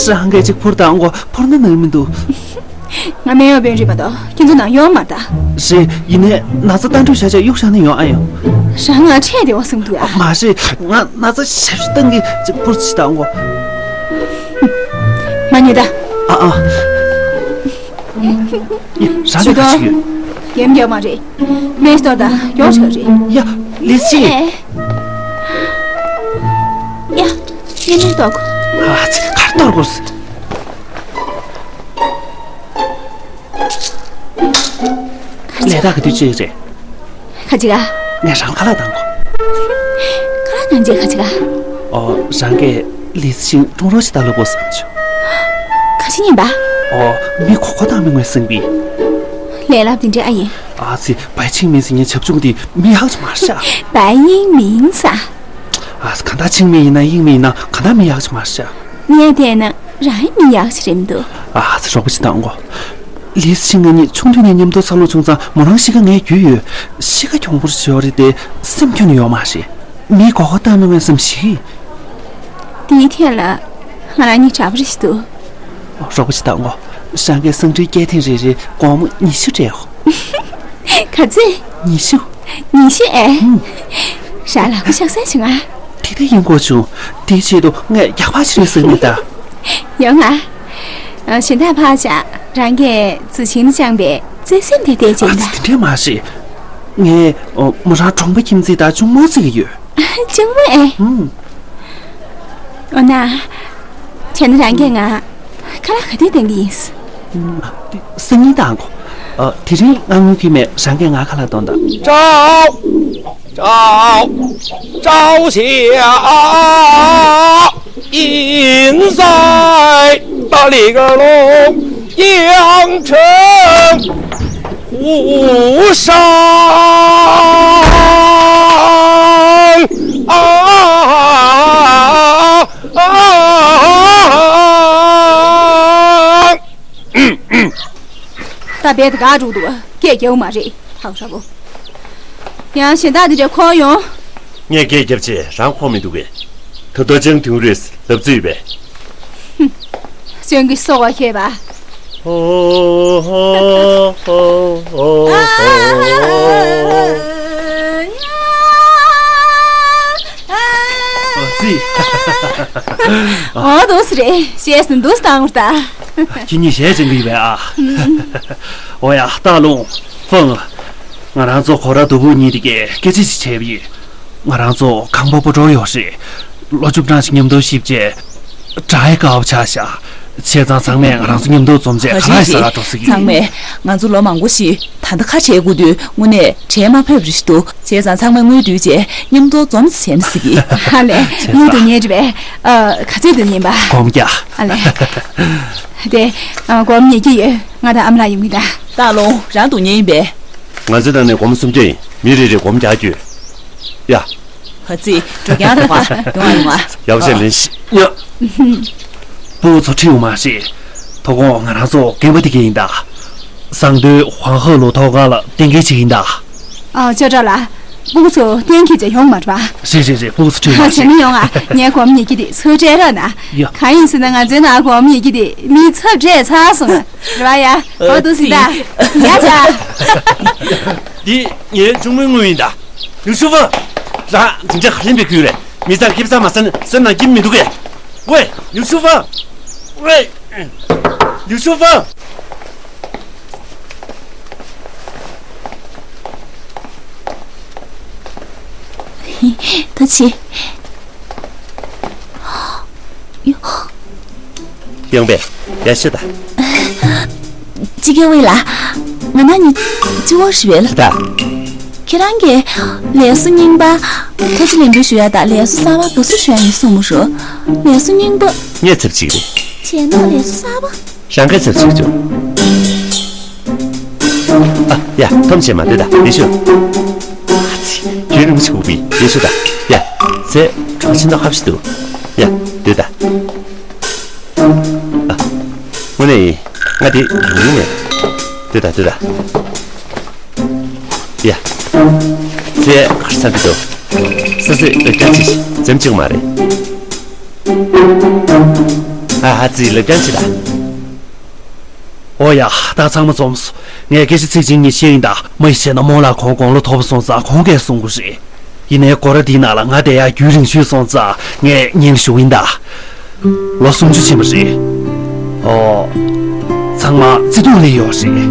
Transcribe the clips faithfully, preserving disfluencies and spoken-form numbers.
རང་གིས་གཅིག་ཕུར་དང་གོ་ཕུར་ན་ནང་མི་འདུག་ང་སྨན་གཡོག་དཔོན་རེད་མ་གཏོགས་ཁྱེད་ཚོ་ནང་གཡོག་མ་རེད་ད། རེད། ཡིན་ནའི་ན་ཚ་ལྟ་འགྲོ་བྱ་བྱ་གཡུག་བཞག་ན་ཡོང་ཨ་ཡོང་། རང་ང་ཁྲལ་དེ་བ་སེམས་འདུག་ཨ། མ་རེད། ང་ན་ཚ་ཞབས་ཞུ་བཏང་གི་གཅིག་ཕུར་ཅིག་དང་གོ་མ་ཉེས་ད། ཨ་ཨ། རང་གི་ག་ཞིག་ཡོད། ཡེམ་རྒྱག་མ་རེད། སྨན་གཏོར་དང་མགྱོགས་ཆགས་རེད། ཡ། ལི་ཅི། ཡ། ཡ། ངས་མིག་གཏོར་གོ་ཨ་ཙི། གར་གཏོར་གོ་ལས་ཀ་ག་དུས་བྱེད་རེད། ཁ་ཅིག་ཨ། ངས་རང་ཁ་ལག་བཏང་གོ་ཁ་ལག་བཏང་རྗེས་ཁ་ཅིག་ཨ། ཨོ། རང་གིས་ལི་ཅི་ཤིང་ཀྲུང་རོ་ཞིག་ལྟ་ལོ་གོ་བསམ་བྱུང་། ཁ་ཅིག་ཉན་པ། ཨོ། མི་གོ་གོ་བཏང་མི་ངོས་སེང་པི། ལས་སླ་པོ་དེ་འདྲ་ཨ་ཡིན། ཨ་ཙི། བའི་ཆིང་མིན་ཟེར་ཉན་བྱབ་ཆུང་དེ་མི་ཡག་ཅིག་མ་རེད་ཤག་བའི་ཡིང་མིང་ས། ཨ་ཙི། གང་ལྟར་ཆིང་མིན་ཡིན་ན་ཡིང་མིན་ཡིན་ན་གང་ལྟར་མི་ཡག་ཅིག་མ་རེད་ཤག་ངས་བལྟས་ན་རང་མི་ཡག་ཅིག་རེད་མི་འདུག་ཨ་ཙི། རོགས་པ་ཅིག་བཏང་གོ་ལི་ཅི་ང་གཉིས་ཆུང་དུས་ནས་མཉམ་དུ་འཚར་ལོངས་བྱུང་ཙང་མོ་རང་གཤིས་ཀ་ངས་རྒྱུས་ཡོད། གཤིས་ཀ་གྱོང་པོ་ཞིག་ཡོད་རེད་དེ་སེམས་ཁྱོན་ནས་ཡོད་མ་རེད། མི་མགོ་སྐོར་བཏང་མི་མངོན་སུམ་ཞིག་དེའི་ཐད་ལ་ང་རང་གཉིས་གྲྭ་པ་རེ་ཞིག་འདུག་རོགས་པ་ཅིག་བཏང་གོ་ཞང་གིས་སང་ཁྲིའི་སྐྱེད་ཐེངས་རེ་རེ་སྒོར་མོ་ཉི་ཤུ་སྤྲད་གོ་ག་ཚོད། ཉི་ཤུ། ཉི་ཤུ་ཨེ། ཧུམ། རང་ལག་པ་ཤག་སེ་བྱུང་ང་། དེ་འདྲ་ཡིན་དགོས་བྱུང་། དེའི་ཆེད་དུ་ངས་རྒྱག་པ་ཞིག་རེད་ཟེར་ནས་ད། ཡོང་ང་། ཨ། གཞན་དག་ཕར་བཞག་རང་གིས་ཙི་ཆིང་ལ་བཅངས་པའི་བརྩེ་སེམས་དེ་བལྟས་ཨ་བྱས་ཙི། ད། དེ་འདྲས་མ་རེད། ངས་ཨོ། མོ་རང་གྲོང་པ་ཁྱིམ་མཚེས་དང་གཅུང་མོ་བརྩི་གི་ཡོད། གཅུང་མོ་ཨེ། ཨུམ། འོ་ན། བྱས་ན་རང་གིས་ང་ཁ་ལག་ག་དུས་གཏོང་གི་ཡིན། ཨུམ། དེ་སང་ཉིན་བཏང་གོ་ཨ། དེ་རིང་ང་དངུལ་གྱི་མེད། རང་གིས་ང་ཁ་ལག་གཏོང་དང་། 朝，朝，朝霞映在大理个洛阳城。 湖上啊。ད་རྦད་དེ་དགའ་འགྲོ་འདུག་སྐད་རྒྱག་མ་རེད། ཧའོ་ཧྲ་བོ། ཡང་གཞན་དག་དེ་འདྲ་འཁོར་ཡོང་། ངས་སྐད་རྒྱབ་བྱས་རང་འཁོར་མི་འདུག་གས། ད་ལྟོ་ཅང་དུང་རེས་ལབ་རྩིས་ཡོད་པས། ཅང་གི་སོ་བ་ཁྱེད་པ། ཨོ་ཧོ་ཧོ་ཧོ་ཧོ། ཨ་ཙི། འོ་འདུག་སེ་རེད། ཤེས་སུ་འདུག་སྟངས་ད། ཁྱེད་གཉིས་གཞས་ཅང་གི་ཡོད་པས་ཨ། འོ་ཡ་སྟག་ལུང་། ཧྥང་། ང་རང་ཚོ་གོ་ར་དུ་བུ་གཉིས་དེ་གས་སྐད་ཆ་ཞིག་བྱས་པ་ཡིན། ང་རང་ཚོ་ཁང་པ་སྤོ་འགྲོ་ཡོད་རེད། ལོ་བཅུ་གྲངས་ཤིག་མཉམ་དུ་གཤིབ་བྱས། དགྲ་ཡི་དཀའ་བ་ཆགས་ཤག་བྱས་ཙང་ཚང་མས་ང་རང་ཚོ་མཉམ་དུ་འཛོམས་བྱས་ག་ལ་ཡི་ས་ག་འགྲོ་ཟེར་གྱི་ཡིན། ཚང་མས་ང་ཚོ་ལོ་མང་པོ་ཞིག་ད་ལྟ་ཁ་བྲལ་དགོས་དུས་དངོས་གནས་བྲལ་མ་ཕོད་པ་རེད་འདུག་བྱས་ཙང་ཚང་མས་དངུལ་བསྡུས་བྱས་མཉམ་དུ་འཛོམས་བྱས་ན་ཟེར་གྱི། ཨ་ལས། དངུལ་བསྡུ་མཁན་རེད་པས། ཨ། ག་ཚོད་བསྡུ་མཁན་པ། སྒོར་མོ་བརྒྱ། ཨ་ལས། དེ། ཨ། སྒོར་མོ་ཉིས་བརྒྱ་ཡོད། ང་དང་ཨ་མ་ལགས་ཡོང་གི་ད། སྟག་ལུང་རང་བསྡུ་མཁན་ཡིན་པས། ང་ཚོའི་ནང་ནས་སྒོར་མོ་སུམ་བརྒྱ་ཡིན། མི་རེ་རེས་སྒོར་མོ་བརྒྱ་བརྒྱུད། ཡ། ཧ་ཙི། འགྲོ་རྐྱང་རེད་པ། ཡོང་ང་ཡོང་ང་། ཡག་པོ་བྱས་ལེན་ཤིག་ཡ། ཕྲུ་གུ་ཚོ་ཁྲིད་ཡོང་མ་ཤེས། ཐོག་ཁོངས་ང་རང་ཚོ་རྒན་པ་དེ་གས་ཡིན་ད། སང་དོའི་ཧོང་ཧོ་ལོ་ཐོག་ཁ་ལ་གཏན་འཁེལ་བྱེད་ཀྱི་ཡིན་ད། ཨ། ཅོ་ཀྲ་ལ། ཕྲུ་གུ་ཚོ་གཏན་འཁེལ་བྱས་ཡོང་མ་རེད་པ། རེད་རེད་རེད། ཕྲུ་གུ་ཚོ་ཁྲིད་ཡོང་མ་བྱས་ན་ཤེས། ཡོང་ང་། ངའི་སྒོར་མོ་ཉིས་བརྒྱ་དེ་ཚུར་སྤྲད་རོགས་གནང་། ཡ། གང་ཡིན་ཟེར་ན་ང་ཚོའི་ནང་སྒོར་མོ་ཉིས་བརྒྱ་དེ་མིས་ཚབ་སྤྲད་ཚར་སོང་། རེད་པ་ཡ། འོ་འདུག་སེ་ད། ཡ་ཅག་འདི་ངའི་གཅུང་མོའི་དངུལ་ཡིན་ད། ལིའུ་ཞུ་ཧྥང་། རང་དེ་འདྲ་ག་རེ་ཡིན་པའི་ཁུལ་རེད། མི་ཚང་ཁེ་བཟང་མ་ཟ་ན་བསོད་ནམས་སྐྱིད་མི་འདུག་གས། ཝེ། ལིའུ་ཞུ་ཧྥང་། ཝེ། ལིའུ་ཞུ་ཧྥང་། ད་ཆི། ཡོང་པས། ཡར་ཤོག་ད། ཅི་གེ་ཝེ་ལགས། ང་རང་གཉིས་གཅིག་པོ་ཞིག་ཡོད་ལ། ད། ཁྱེད་རང་གིས་ལས་བཟོ་རྙིང་པ་ཐུགས་རྗེ་ལེགས་འབུལ་ཞུ་ཡ་དང་ལས་བཟོ་གསར་པ་དུ་སུ་ཞུ་ཡ་ཡིན་གསུངས་མོ་ཤོག་ལས་བཟོ་རྙིང་པ། ངས་ཚབ་བྱེད་ཀྱི་རེད། བྱས་ན་ལས་བཟོ་གསར་པ། རང་གིས་ཚབ་བྱེད་ཀྱི་བྱུང་། ཨ། ཡ། ཐམས་ཅད་མ་སྡོད་ད། ལེགས་ཤོག་ཨ་ཙི། རྒྱུན་རིང་པོ་ཞིག་སྒུག་པས། ལེགས་ཤོག་ད། ཡ། ཚེ་གྲོགས་ཆེན་དང་ཧབ་ཤིག་འདུག་ཡ། སྡོད་ད། ཨ། དངོས་གནས་ཡིན། ང་དེ་ཡོང་མེད། སྡོད་ད་སྡོད་ད། ཡ། ཚེ་ག་རེ་བསམ་གྱི་འདུག་ས་སྲོད་ལ་སྐྱར་ཅིག་འཛེམ་བཅུག་མ་རེད། ཨ་ཧ་ཙི་ལབ་རྐྱང་བྱེད་ད། ཨོ་ཡ། ད་ཚང་མ་འཛོམས་སོང་། ངས་སྐད་ཆ་ཚིག་གཅིག་གཉིས་བཤད་ཡིན་ད། མ་ཡི་བཤད་ན་རྨོ་ལགས་ཁོང་དགུང་ལོ་མཐོ་པོ་སོང་ཙང་ཁོང་གིས་གསུང་གི་རེད། ཡིན་ནའི་སྐོར་ར་འདིའི་ནང་ལ་ང་བསྡད་ཡག་རྒྱུན་རིང་ཤོས་སོང་ཙང་ངས་ཉན་ཞུ་ཡིན་ད། ལོ་སུམ་ཅུ་ཕྱིན་པ་རེད། ཨོ། ཚང་མ་བརྩེ་དུང་ལས་ཡོད་རེད།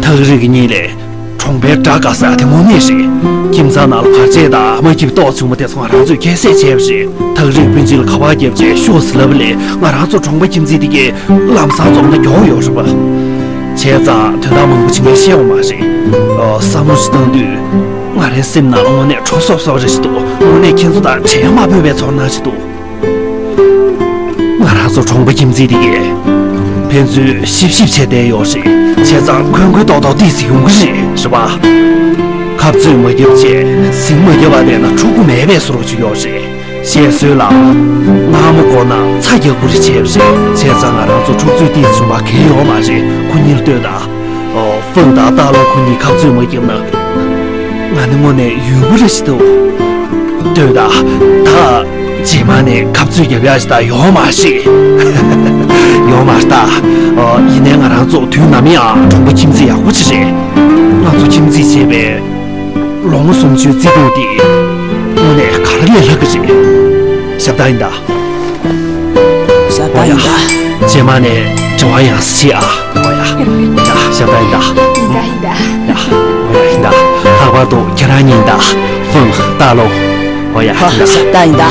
ཐག་རིང་གི་གཉིས་ལས། གྲོང་པའི་སྒྲ་དགའ་ས་དེ་དངོས་གནས་རེད། ཁྱིམ་ཚང་ནང་ལ་བར་ཆད་དང་མ་སྐྱིད་ཏོག་བྱུང་བ་དེ་ཚོ་ང་རང་ཚོས་རྒྱལ་སྲས་བྱས་པ་རེད། ཐག་རིང་སྤུན་མཆེད་ལ་ཁ་པར་བརྒྱབ་རྗེས་ཤོག་ཟེར་ལབ་པ་ལས་ང་རང་ཚོ་གྲོང་པ་ཁྱིམ་མཚེས་དེ་གས་ལམ་སང་འཛོམས་ན་མགྱོགས་ཡོད་རེད་པ། བྱས་ཙང་དོན་དག་མང་པོ་ཅིག་ངས་བཤད་པ་མ་རེད། ཨོ། བསམ་བློ་ཞིག་བཏང་དུས། ང་རའི་སེམས་ནང་ལ་དངོས་གནས་ཁྲོ་སོབ་སོབ་རེ་ཞིག་འདུག་དངོས་གནས་ཁྱེད་ཚོ་དང་བྲལ་མ་ཕོད་པའི་ཚོར་སྣང་ཞིག་འདུག་ང་རང་ཚོ་གྲོང་པ་ཁྱིམ་མཚེས་དེ་གས་ཕན་ཚུན་ཤིབ་ཤིབ་བྱས་བསྡད་ཡོད་རེད། བྱས་ཙང་འཁོན་འཁོན་ཏོག་ཏོག་ཏོག་ཙམ་ཡོང་གི་རེད། རེད་པ། ཁ་རྩོད་མ་བརྒྱབ་བྱས་ཟིང་མ་བརྒྱབ་པ་བསྡད་ན་ཕྲུ་གུ་མེད་པའི་བཟོ་འདྲ་ཅིག་ཡོད་རེད། བཤད་སྲོལ་ལ། མངར་མོ་བསྐོལ་ན་ཚྭ་རྒྱག་དགོས་རེད་བྱས་པ་རེད། བྱས་ཙང་ང་རང་ཚོ་འཁྲུག་རྩོད་ཏོག་ཙམ་བྱུང་བ་གལ་ཡོད་མ་རེད། ཁོ་གཉིས་ལ་ལྟོས་དང་། ཨོ། ཧྥུང་དང་ཏཱ་ལོ་ཁོ་གཉིས་ཁ་རྩོད་མ་བརྒྱབ་ན། ང་ནི་དངོས་གནས་ཡུལ་པོ་རེ་ཞིག་འདུག་ལྟོས་དང་། ད། རྗེས་མ་ནས་ཁ་རྩོད་རྒྱབ་ཡག་ཞིག་ད་ཡོང་མ་ཤེས། ཡོང་མ་ཤེས་ད། ཨོ། ཡིན་ནའི་ང་རང་ཚོ་དུས་ནམ་ཡང་གྲོང་པ་ཁྱིམ་མཚེས་ཡག་པོ་ཅིག་རེད། ང་ཚོ་ཁྱིམ་མཚེས་བྱས་པའི་ལོ་ངོ་སུམ་ཅུའི་བརྩེ་དུང་དེ་དངོས་གནས་ག་རེ་ལས་ལྷག་གི་རེད། ཞབས་ཏ་ཡིན་ད། ཞབས་ཏ་ཡིན་ད། རྗེས་མ་ནས་འབྲེལ་བ་ཡང་སེ་བྱེད་ཨ། ཨོ་ཡ། ཡ། ཞབས་ཏ་ཡིན་ད། ཡིན་ད་ཡིན་ད། ཡ། ཨོ་ཡ་ཡིན་ད། ལྷག་པར་དུ་ཁྱེད་རང་གཉིས་ད། ཧྥུང་ཏཱ་ལོ། ཨོ་ཡ་ཡིན་ད། ཞབས་ཏ་ཡིན་ད།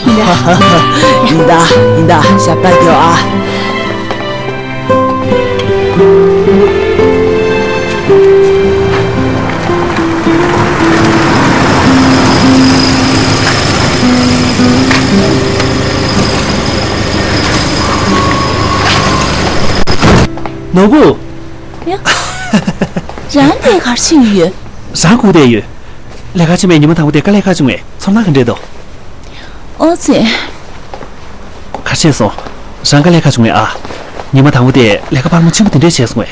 ཡིན་ད། ཡིན་ད། ཡིན་ད། ཞབས་ཏ་རྒྱོབ་ཨ། ནོར་བུ། ཡ། རང་དེ་གར་ཕྱིན་ཡོད། རང་སྒུག་བསྡད་ཡོད། ལས་ཀ་ཕྱིན་པའི་ཉི་མ་དང་པོ་དེ་དཀའ་ལས་ཁག་བྱུང་བས་ཚོར་སྣང་ག་འདྲས་འདུག་ཨོ་ཙི། ག་རེ་བྱས་སོང་། རང་དཀའ་ལས་ཁག་བྱུང་ངས་ཨ། ཉི་མ་དང་པོ་དེ་ལས་ཀ་འཕར་མ་ཆེན་པོ་དེ་འདྲས་བྱས་སོང་ངས།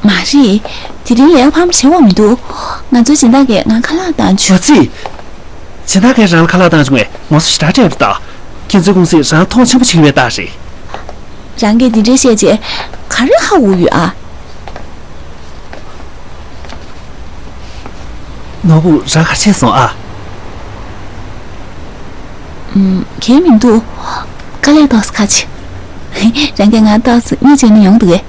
མ་རེད། དེ་རིང་ལས་ཀ་འཕར་མ་ཆེན་པོ་མི་འདུག་ང་ཚོའི་སྦྱིན་བདག་གིས་ང་ཁ་ལག་བཏང་བྱུང་། ཨོ་ཙི། སྦྱིན་བདག་གིས་རང་ལ་ཁ་ལག་བཏང་བྱུང་ངས་ངོ་སོ་ཞེ་དྲག་སྤྲད་པ་རེད་ད། ཁྱེད་ཚོའི་ཀུང་སིས་རང་མཐོང་ཆེན་པོ་བྱེད་ཀྱི་ཡོད་པའི་རྟགས་རེད། རང་གིས་འདི་འདྲས་བཤད་རྗེས་ག་རེ་ཧ་གོ་ཡོད་ཨ། ནོར་བུ་རང་ག་རེ་བྱས་སོང་ཨ། ཨུམ། གང་ཡང་མི་འདུག་དཀའ་ལས་ཏོག་ཙམ་ཁག་ཆེ། རང་གིས་ང་ཏོག་ཙམ་གཉིད་བྱས་ན་ཡོང་འདུག་གས།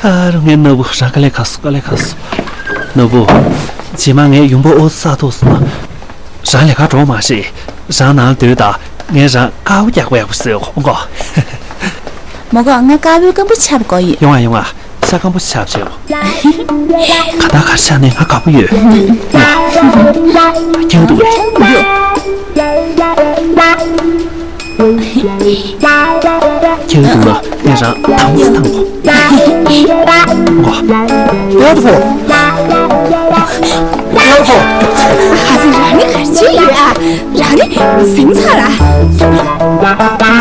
ཨ་རོ་ངའི་ནོར་བུ་རང་དཀའ་ལས་ཁག་སོང་། དཀའ་ལས་ཁག་སོང་། ནོར་བུ། རྗེས་མ་ངའི་ཡུམ་བུ་ཨོ་ཙི་ཐུག་སོང་ན། རང་ལས་ཀ་འགྲོ་མ་ཤེས། རང་ནང་ལ་སྡོད་དང་། ངས་རང་དཀར་པོ་རྒྱག་པ་ཡག་པོ་བཟོས་ཡོད་ཁོང་གོ། མོ་གོ་ང་དཀར་པོའི་རྐང་པ་ཆག་པ་གོ་ཡིན། ཡོང་ང་ཡོང་ང་། ཤ་སྐམ་པོ་ཞིག་ཆགས་བྱེད་འོ། ཁ་བརྡ་གར་ཆགས་ནས་ང་དགའ་པོ་ཡོད། ཡོ། ཁྱེད་འདུག་གས། ཁྱེད་འདུག་ན་ངས་རང་དམ་སྲི་བཏང་གོ། གོ། Beautiful. Beautiful. ཧ་ཟི་རང་ནི་གར་ཆེ་ཡོད་ཨ། རང་ནི་ཟིང་ཚ་ལ། ང་ཚོ་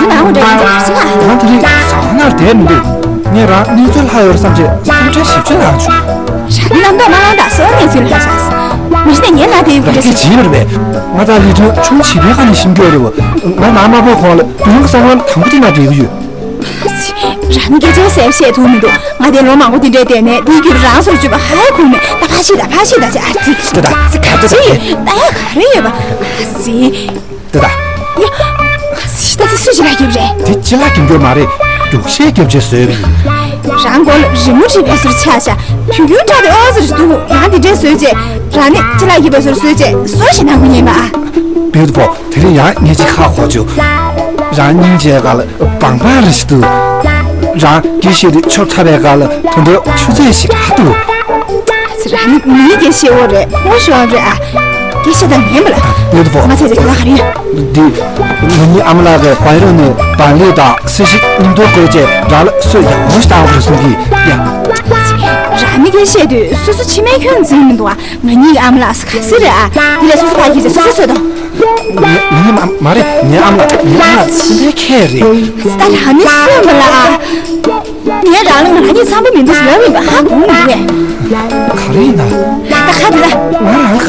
ནང་མ་འདྲ་ཡོད་གར་ཆེ་ཨ། ང་དེ་རིང་ཟ་ཁང་ནང་བསྡད་མི་འདུག་ངས་རང་གནས་ཚུལ་ལྷག་ཡོད་བསམ་བྱས་སེམས་ཁྲལ་ཞེ་པོ་ཅིག་ལངས་བྱུང་། རང་གི་རྣམ་རྟོག་མ་ལངས་དང་སོ་གནས་ཚུལ་ལྷག་བཞག་མི་ཤི་ནས་ངའི་ནང་དེ་ཡོད་རང་གིས་བྱས་པ་རེད་པས། ང་དང་ལི་ཁྲང་ཆུང་བྱིས་པའི་ཁ་ནས་ཤེས་ཀྱི་ཡོད་རེད་བ། ང་ནང་མ་ཕོག་གོང་ལ་བུ་ལོན་གྱི་གསང་བ་དང་པོ་དེ་ནང་འབྲེལ་གྱི་ཡོད། རང་སྐད་ཆ་གསལ་བཤད་ཐུབ་མི་འདུག་ང་དེ་ལོ་མང་པོ་དེ་འདྲའི་བསྡད་ནས་དེའི་རྒྱུད་རང་སོར་གཅོད་པ་ཧ་ཡ་ཁུངས་མེད། ད་ཕ་ཤི་ད་ཕ་ཤི་ད་ཅི་ཨ་ཙི། ད་ད་ཙི་ག་ད་ད་ཅི་ད་ཡ་ག་རེ་ཡོད་པ་ཨ་ཙི། ད་ད། ཡ། ཨ་ཙི་ད་ཙི་སུ་ཅི་ལ་རྒྱབ་རེད། དེ་ཅི་ལ་རྒྱབ་རྒྱུ་མ་རེད། རྒྱུག་ཤེས་རྒྱབ་ཆེད་བཟོས་པ་ཡིན། རང་མགོ་ལ་རི་མོ་བྲིས་པའི་ཟུར་ཆགས་ཤག་དུས་རྒྱུན་བཀྲ་བའི་ཨོ་ཟེར་འདུག་ཡང་དེ་འདྲའི་བཟོས་རྗེས་རང་ནི་ཅི་ལ་རྒྱབ་པའི་ཟུར་བཟོས་རྗེས་སོ་ཞེ་ནང་གི་ཉན་པ་ཨ། བེའུ་ཏི་ཕུལ། དེ་རིང་ཡང་ངས་ཅིག་ཧ་གོ་བྱུང་། རང་སྙིང་རྗེ་ག་ལ་བང་བང་རེ་ཞིག་འདུག་རང་དགེ་བཤེས་དེ་ཆོབ་ཚ་བའི་ག་ལ་ད་དུང་ཆུ་ཚོད་ཞིག་རག་འདུག་རང་ནི་མི་ནི་དགེ་བཤེས་འོ་རེད་ཧོ་ཤོ་རེད་ཨ། དགེ་བཤེས་དང་ངན་པ་ལ། བེའུ་ཏི་ཕུལ། མ་ཚད་ཅིག་ལ་ག་རེ་ཡོད། འདི། ང་གཉིས་ཨ་མ་ལགས་ཀྱིས་བང་རིམ་ནས་བང་ལེབ་དང་སེར་ཤིང་སྙིང་ཐོ་བཀོལ་བྱས་རང་ལ་གསོལ་ཡག་པོ་ཞིག་བཏང་བ་རེད་གསུང་གི་ཡ། རང་ནི་དགེ་བཤེས་དུས་སོ་སོ་ཕྱི་མའི་ཁྱོན་འཛིན་མི་འདུག་ཨ། ང་གཉིས་ཀྱི་ཨ་མ་ལགས་ག་ཟེ་རེད་ཨ། དེ་ལས་སོ་སོ་ཕར་ཁྱེར་བྱས་སོ་སོ་གསོད་དང་། ང་གཉིས་ཨ་མ་མ་རེད། ངའི་ཨ་མ་ལགས་ངའི་ཨ་མ་ལགས་ཚེ་མའི་ཁྱེད་རེད། ད་རང་ནི་གསོད་མ་ལ་ཨ། ངས་རང་ལ་ང་རང་གཉིས་འཚམ་པོ་མི་འདུག་ཟེར་ལབ་ཡིན་པ་ཧ་གོ་མི་འདུག་གས། ག་རེ་ཡིན་ན། ད་ཁ་དེ་ལ། ང་རང་ལ་ག་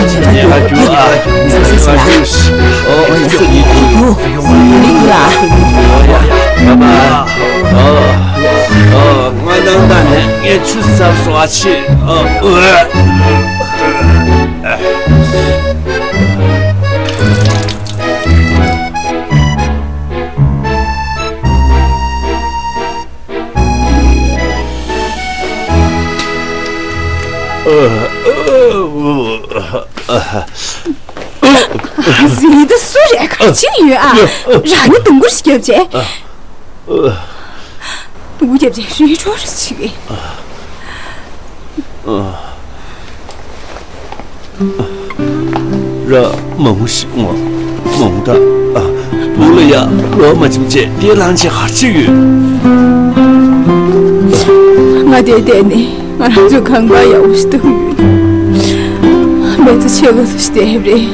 ཨ་ཅེ་ཨ་ཅེ་ཨ་ཅེ། ཨོ་ཡ་སུ་ཡི་ཏུ། ཨོ་ཡ། ཨོ་ཡ། ཨ་མ། ཨོ། ཨོ། ང་ནང་ད་ནས་ངས་ཆུ་ཚ་སོ་ཨ་ཅེ། ཨོ། ཨོ། ཟིན་ད་སུ་རེད། ག་ཅིག་ཡོད་ཨ། རང་ནི་སྡུག་གུར་ཞིག་རྒྱབ་བྱས། སྡུག་གུ་རྒྱབ་བྱས་རི་ཁྲོ་རེ་ཞིག་གི། ར་མང་ཞིག་ངོ་མང་ད། ཨ། བུ་ལ་ཡ་ལོ་མ་ཆུང་ཆེ་དེ་ལང་ཆེ་གར་ཆེ་ཡོད། ང་དེ་བསྡད་ནས་ང་རང་ཚོའི་ཁང་པ་ཡག་པོ་ཞིག་བཏུང་ཡོད། མི་ཚེ་ཆེ་ག་ཚོད་ཞིག་བསྡད་རེད།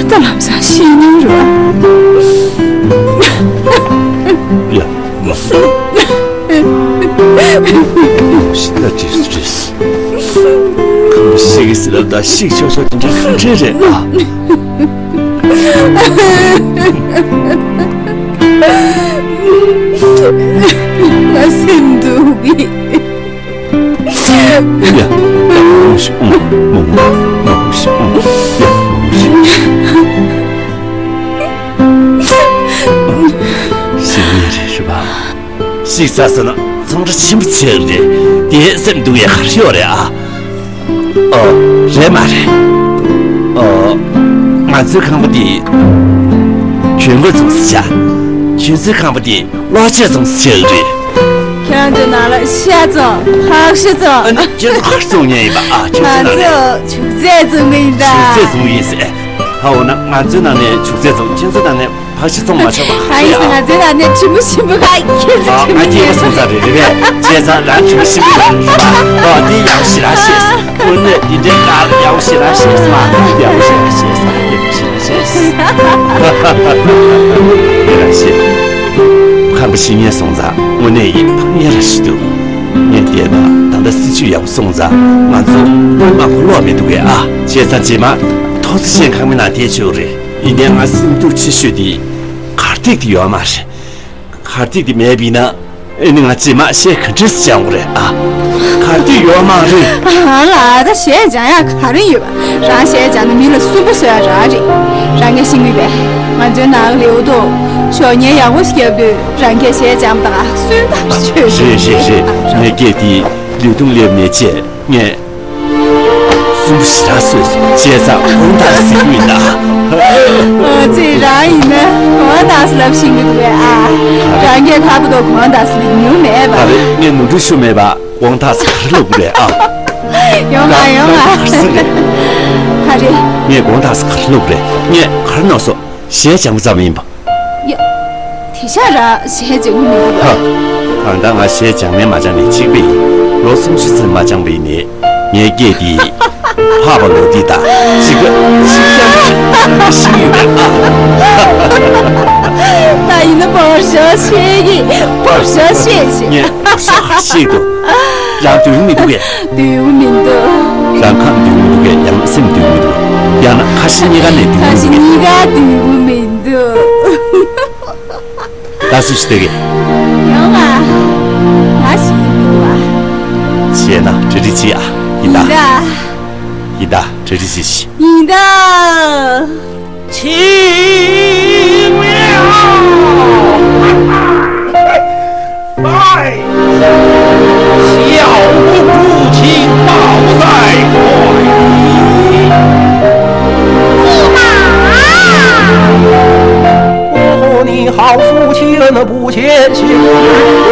ད་ལམ་སང་ཤི་ཉེན་རེད་བ། ཡ། ཤི་ད་བྲིས་སུ་བྲིས། ཁམས་ཤིག་གི་སི་ལབ་ད་ཤིག་ཆོག་ཆོག་དེ་འདྲ་གང་འདྲ་རེད་ཨ། ང་སེམས་སྡུག་གི། ཡ། ཡ། མོ་ཞིག་ཨུང་། མོ་ཞིག་ཨུང་། ཡ། མོ་ཞིག་ཤི་ཉེན་རེད་རེད་པ། ཤིག་ས་ས་ན་ཚང་ར་ཆེན་པོ་ཆེ་རེད། དེ་སེམས་སྡུག་ཡ་ག་རེ་ཡོད་རེད་ཨ། ཨོ། རེད་མ་རེད། ཨོ། ང་ཚོའི་ཁང་པ་འདི་གྱོན་གོས་བཙོང་ས་ཆ། ཁྱོད་ཚོའི་ཁང་པ་འདི་གློག་ཆས་བཙོང་ས་ཆ་རེད། ཁྱོད་ཚོའི་ནང་ལ་ཤ་བཙོང་། ཕག་ཤ་བཙོང་། ཨ་ནི་ཁྱོད་ཚོ་ག་རེ་བཙོང་མཁན་ཡིན་པ་ཨ། ཁྱོད་ཚོའི་ནང་ནས། ང་ཚོ་ཆུ་ཚད་བཙོང་གི་ཡིན་ད། ཆུ་ཚད་བཙོང་གི་ཡིན་ཟེར། ཨ། འོ་ན་ང་ཚོའི་ནང་ནས་ཆུ་ཚད་བཙོང་། ཁྱོད་ཚོའི་ནང་ནས་ཕག་ཤ་བཙོང་མ་ཆོག་པ་ག་རེ་ཡིན་ཟེར། ང་ཚོའི་ནང་ནས་དྲི་མ་ཞིམ་པོ་ག་ཁྱོད་ཚོ། ཨ། ང་སྐྱེས་པ་སོང་ཙང་རེད་རེད་པས། བྱས་ཙང་རང་དྲི་མ་ཞིམ་པོ་ཡོད་རེད་པ། ཨ། འདི་ཡག་ཞེ་དྲག་ཤེས། དངོས་གནས་འདི་འདྲའི་སྐལ་ཡག་ཞེ་དྲག་ཤེས་མ། ཡག་ཞེ་དྲག་ཤེས། ཡག་ཞེ་དྲག་ཤེས། ཡག་ཤེས། ཁམས་པ་ཤི་ཉེན་སོང་ཙང་དངོས་གནས་ཡིན་ཕངས་ཡ་ར་ཞིག་འདུག་ངས་བལྟས་ན་ད་ལྟ་སྲིད་ཇུས་ཡག་པོ་སོང་ཙང་ང་ཚོ་སྔོན་མ་གོ་ལོག་མི་འདུག་གས་ཨ། བྱས་ཙང་རྗེས་མ་ཐོག་ས་ཆེན་ཁང་མིག་ནང་བསྡད་ཆོག་རེད། ཡིན་ནའི་ང་སེམས་སྡུག་ཆེ་ཤོས་དེ་གར་སྟེགས་དེ་ཡོད་མ་རེད། གར་སྟེགས་དེ་མེད་པ་ཡིན་ན་ ཨེ་ནི་ང་རྗེས་མ་གཞས་ག་འདྲས་སྦྱང་དགོས་རེད་ཨ། ག་དུས་ཡོད་མ་རེད། ཨ་ལ་ད་གཞས་སྦྱང་ཡག་ག་རེ་ཡོད་པ། རང་གཞས་སྦྱང་ན་མི་ལ་སུན་པོ་བཟོ་ཡག་རང་རེད། རང་གིས་ཤེས་ཀྱི་ཡོད་པས། ང་ཚོའི་ནང་ལེའུ་ཐོག་ཞོགས་ཉལ་ཡག་པོ་ཞིག་བརྒྱབ་དུས་རང་གིས་གཞས་སྦྱངས་པ་དང་སུན་པ་ཆོད་རེད་རེད་རེད། ངས་སྐད་དེ་ལུས་ཐུང་སླེབས་ནས་བྱས་ངས། སུམ་ཞི་ར་སོས་སུ་བྱས་ཙང་དགོང་དག་ཟེར་གྱི་ཡིན་ད། ཨོ་ཙི་རང་ཡིན་ན་དགོང་དག་སུ་ལབ་ཤེས་ཀྱི་འདུག་གས་ཨ། རང་སྐད་ཐ་བུ་དོ་དགོང་དག་སུ་ལབ་མྱོང་མེད་པ། ག་རེ་ངས་ནོར་འཁྲུལ་ཤོར་མེད་པ། དགོང་དག་སུ་ག་རེ་ལབ་དགོས་རེད་ཨ། ཡོང་ང་ཡོང་ང་། ག་རེ་ཟེར་རེད། ག་རེ། ངས་དགོང་དག་སུ་ག་རེ་ལབ་དགོས་རེད། ངས་ག་རེ་ནོར་སོང་། གཞས་སྦྱང་དགོས་ཙམ་ཡིན་པ། ཡ། དེ་ཤ་ར་གཞས་སྦྱང་གི་མི་འདུག་ཧ། གང་ལྟར་ང་གཞས་སྦྱང་ནས་མ་སྦྱང་ནས་གཅིག་པ་ཡིན། ལོ་སུམ་ཅུ་ཙམ་མ་སྦྱངས་པ་ཡིན་ནའི་ངའི་སྐད་འདི་ཕག་པ་ལོ་འདི་དང་གཅིག་པ་གཅིག་རྐྱང་ཤེས་ཡོད་པས་ཨ། ད་ཡིན་ན་བོར་ཤོག་ཤེས་ཀྱི་བོར་ཤོག་ཤེས་ཤེས། ངས་བོར་ཤོག་ཤེས་འདུག་རང་འདོད་མི་འདུག་གས། འདོད་མི་འདུག་རང་ཁམས་འདོད་མི་འདུག་གས། ཡང་སེམས་འདོད་མི་འདུག་ཡང་ན་ཁ་ཞེ་གཉིས་ཀ་ནས་འདོད་ཁ་མི་ཞེ་འདུག་གས། གཉིས་ཀ་འདོད་མི་འདུག་ད་སུ་ཞིག་སྟེར་གི། ཡོང་ང་། ང་ཞིག་ཡིན་མི་འདུག་ཨ། བྱས་ན་གྲ་སྒྲིག་བྱེད་ཨ། ཡིན་ད། ཡིན་ད། ཡིན་ད། གྲ་སྒྲིག་བྱེད་ཤིག་ཡིན་ད། ཕྱིན་ལ།哎，小公主，请保在馆里。驸马。我和你好夫妻恩不 不见先，我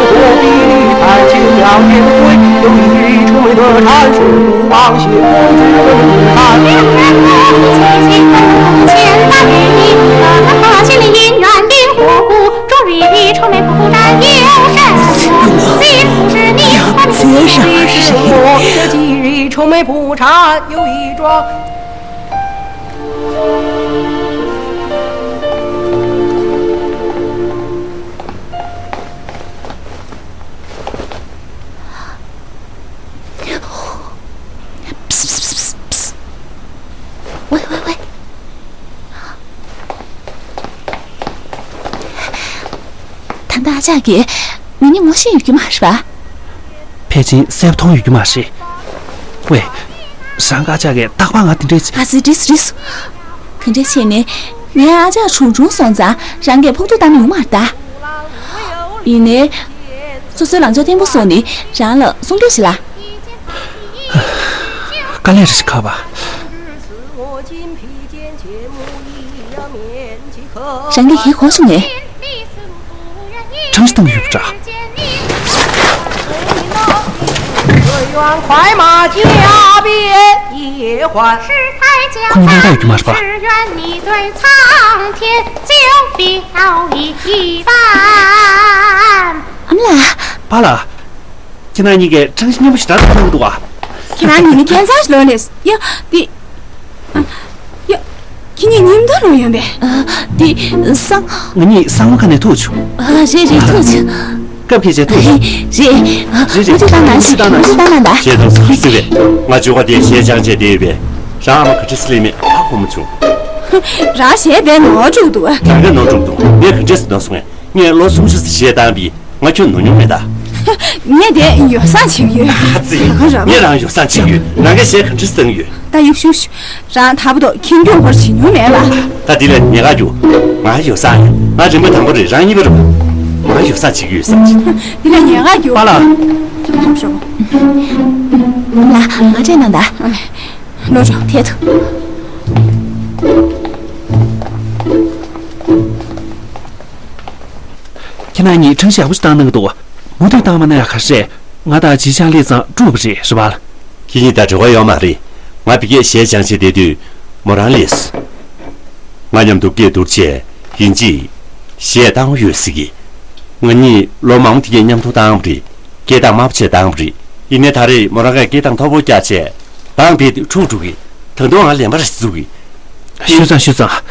何必你看见了颜回，有意出卖的战书王谢公主的不善。 喂喂喂。 ད་ལྟ་ཨ་ཅག་གིས་ང་གཉིས་ངོ་ཤེས་ཡོད་ཀྱི་མ་རེད་པ། ཕལ་ཆེར་གསལ་པོ་མཐོང་ཡོད་ཀྱི་མ་རེད། ཝེ། རང་གི་ཨ་ཅག་གིས་རྟག་པར་ང་དེ་འདྲའི་ཨ་ཙི་འགྲིག་སོང་འགྲིག་སོང་། ག་འདྲ་བྱས་ནས་ངའི་ཨ་ཅག་གྲུང་གྲུང་སོང་ཙང་རང་གིས་ཕོག་ཐུག་བཏང་ན་ཡོང་མ་རེད་ད། ཡིན་ནའི། སོ་སོའི་ལངས་ཕྱོགས་བརྟན་པོ་བཟུང་ནས་རང་ལ་སྲུང་སྐྱོབ་བྱེད་ལ། དཀའ་ལས་རེ་ཞིག་ཁག་པ། རང་གིས་གང་གོ་སོང་ངས། ཁྲང་ཞི་བཏང་ཡོད་པ་འདྲ། ཁོ་གཉིས་སྣང་དག་ཡོད་ཀྱི་མ་རེད་པ། ཨ་མ་ལགས། པཱ་ལགས། ཁྱེད་རང་གཉིས་ཀས་ཁྲང་ཞི་མཉེས་པོ་ཞེ་དྲག་གནང་གི་འདུག་ག་ཁྱེད་རང་གཉིས་ནི་ཁྱད་མཚར་ཞིག་ལོས་ལས། ཡ། འདི། ཡ། ཁྱེད་གཉིས་མཉམ་དུ་ལོག་ཡོང་པས། འདི། སང་། ང་གཉིས་སང་མོ་ཁ་ནས་ཐུག་བྱུང་། ཨ། རེད་རེད། ཐུག་བྱུང་། སྐབས་ཁེལ་བྱས་ཐུག་བྱུང་། རེད། རེད་རེད། མུ་མཐུད་བཏང་གནང་ཞིག་མུ་མཐུད་བཏང་གནང་ད། གཞས་དང་སུ་ཟེར་བས། ང་བཅོ་ཁ་དེ་གཞས་སྦྱང་བྱས་བསྡད་ཡོད་པས། རང་ཨ་མ་ག་ཁྲི་སི་ལེ་མེད་ཧ་གོ་མ་བྱུང་། རང་གཞས་དཔེ་ནོར་འགྲོ་འདུག་རང་ག་ནོར་འགྲོ་འདུག་ངས་ག་འདྲས་སུ་ནོར་སོང་ངས། ངས་ལོ་སུམ་ཅུ་ཙམ་གཞས་བཏང་བས། ང་ཁྱོད་ནོར་མྱོང་མེད་ད། ངས་དེ་ཡོ་བསྲང་བྱེད་ཀྱི་ཡོད། ཨ་ཙི། ད་ག་རང་། ངས་རང་ཡོ་བསྲང་བྱེད་ཀྱི་ཡོད། རང་གིས་གཞས་ག་འདྲ་བཏང་ཡོད། ད་ཡུག་ཤུག་ཤུ། རང་ད་བར་དུ་ཁྱེད་སྐྱོན་སྐོར་བྱེད་མྱོང་མེད་པ། ད་འདི་ལས་ཉེས་ཁ་རྒྱུག་ང་ཡོ་བསྲང་ཡིན། ང་རིམ་པ་དང་པོ་རེད། རང་གཉིས་པ་རེད་པ། ང་ཡོ་བསྲང་བྱེད་ཀྱི་ཡོད་བསམ་གྱི། འདི་ལས་ཉེས་ཁ་རྒྱུག་པཱ་ལགས། ལ་ང་བྲེལ་གནང་ད། ལོ་རོ་ཐད་དུ། ཁྱེད་རང་གཉིས་ཁྲང་ཞི་ཡག་པོ་ཞིག་བཏང་གནང་གི་འདུག་མུ་མཐུད་བཏང་མ་གནང་ཡག་ག་རེ་རེད། ང་དང་ཇི་ཆང་ལས་ཙང་དཀྲུགས་པ་རེད། རེད་པ། ཁྱེད་གཉིས་དང་འབྲེལ་བ་ཡོད་མ་རེད། ང་ཕ་གིར་གཞས་སྦྱང་བྱས་བསྡད་དུས་མོ་རང་སླེབས་སོང་། ང་མཉམ་དུ་སྐད་བསྡུར་བྱས་ཡིན་གཅིག་གཞས་བཏང་ཡོད་ཟེར་གི། ང་གཉིས་ལོ་མང་པོ་དེ་གས་མཉམ་དུ་བཏང་བ་རེད། སྐད་གདངས་དམའ་པོ་བྱས་བཏང་བ་རེད། ཡིན་ནའི་ད་རེས་མོ་རང་གིས་སྐད་གདངས་མཐོ་པོ་བཀྱགས་བྱས་བཏང་བས་དེ་འཁྲུག་འགྲོ་གི། ད་དུང་ང་ལན་པ་རེ་ཞིག་འཛུགས་གི། ཤོད་ཙང་ཤོད་ཙང་།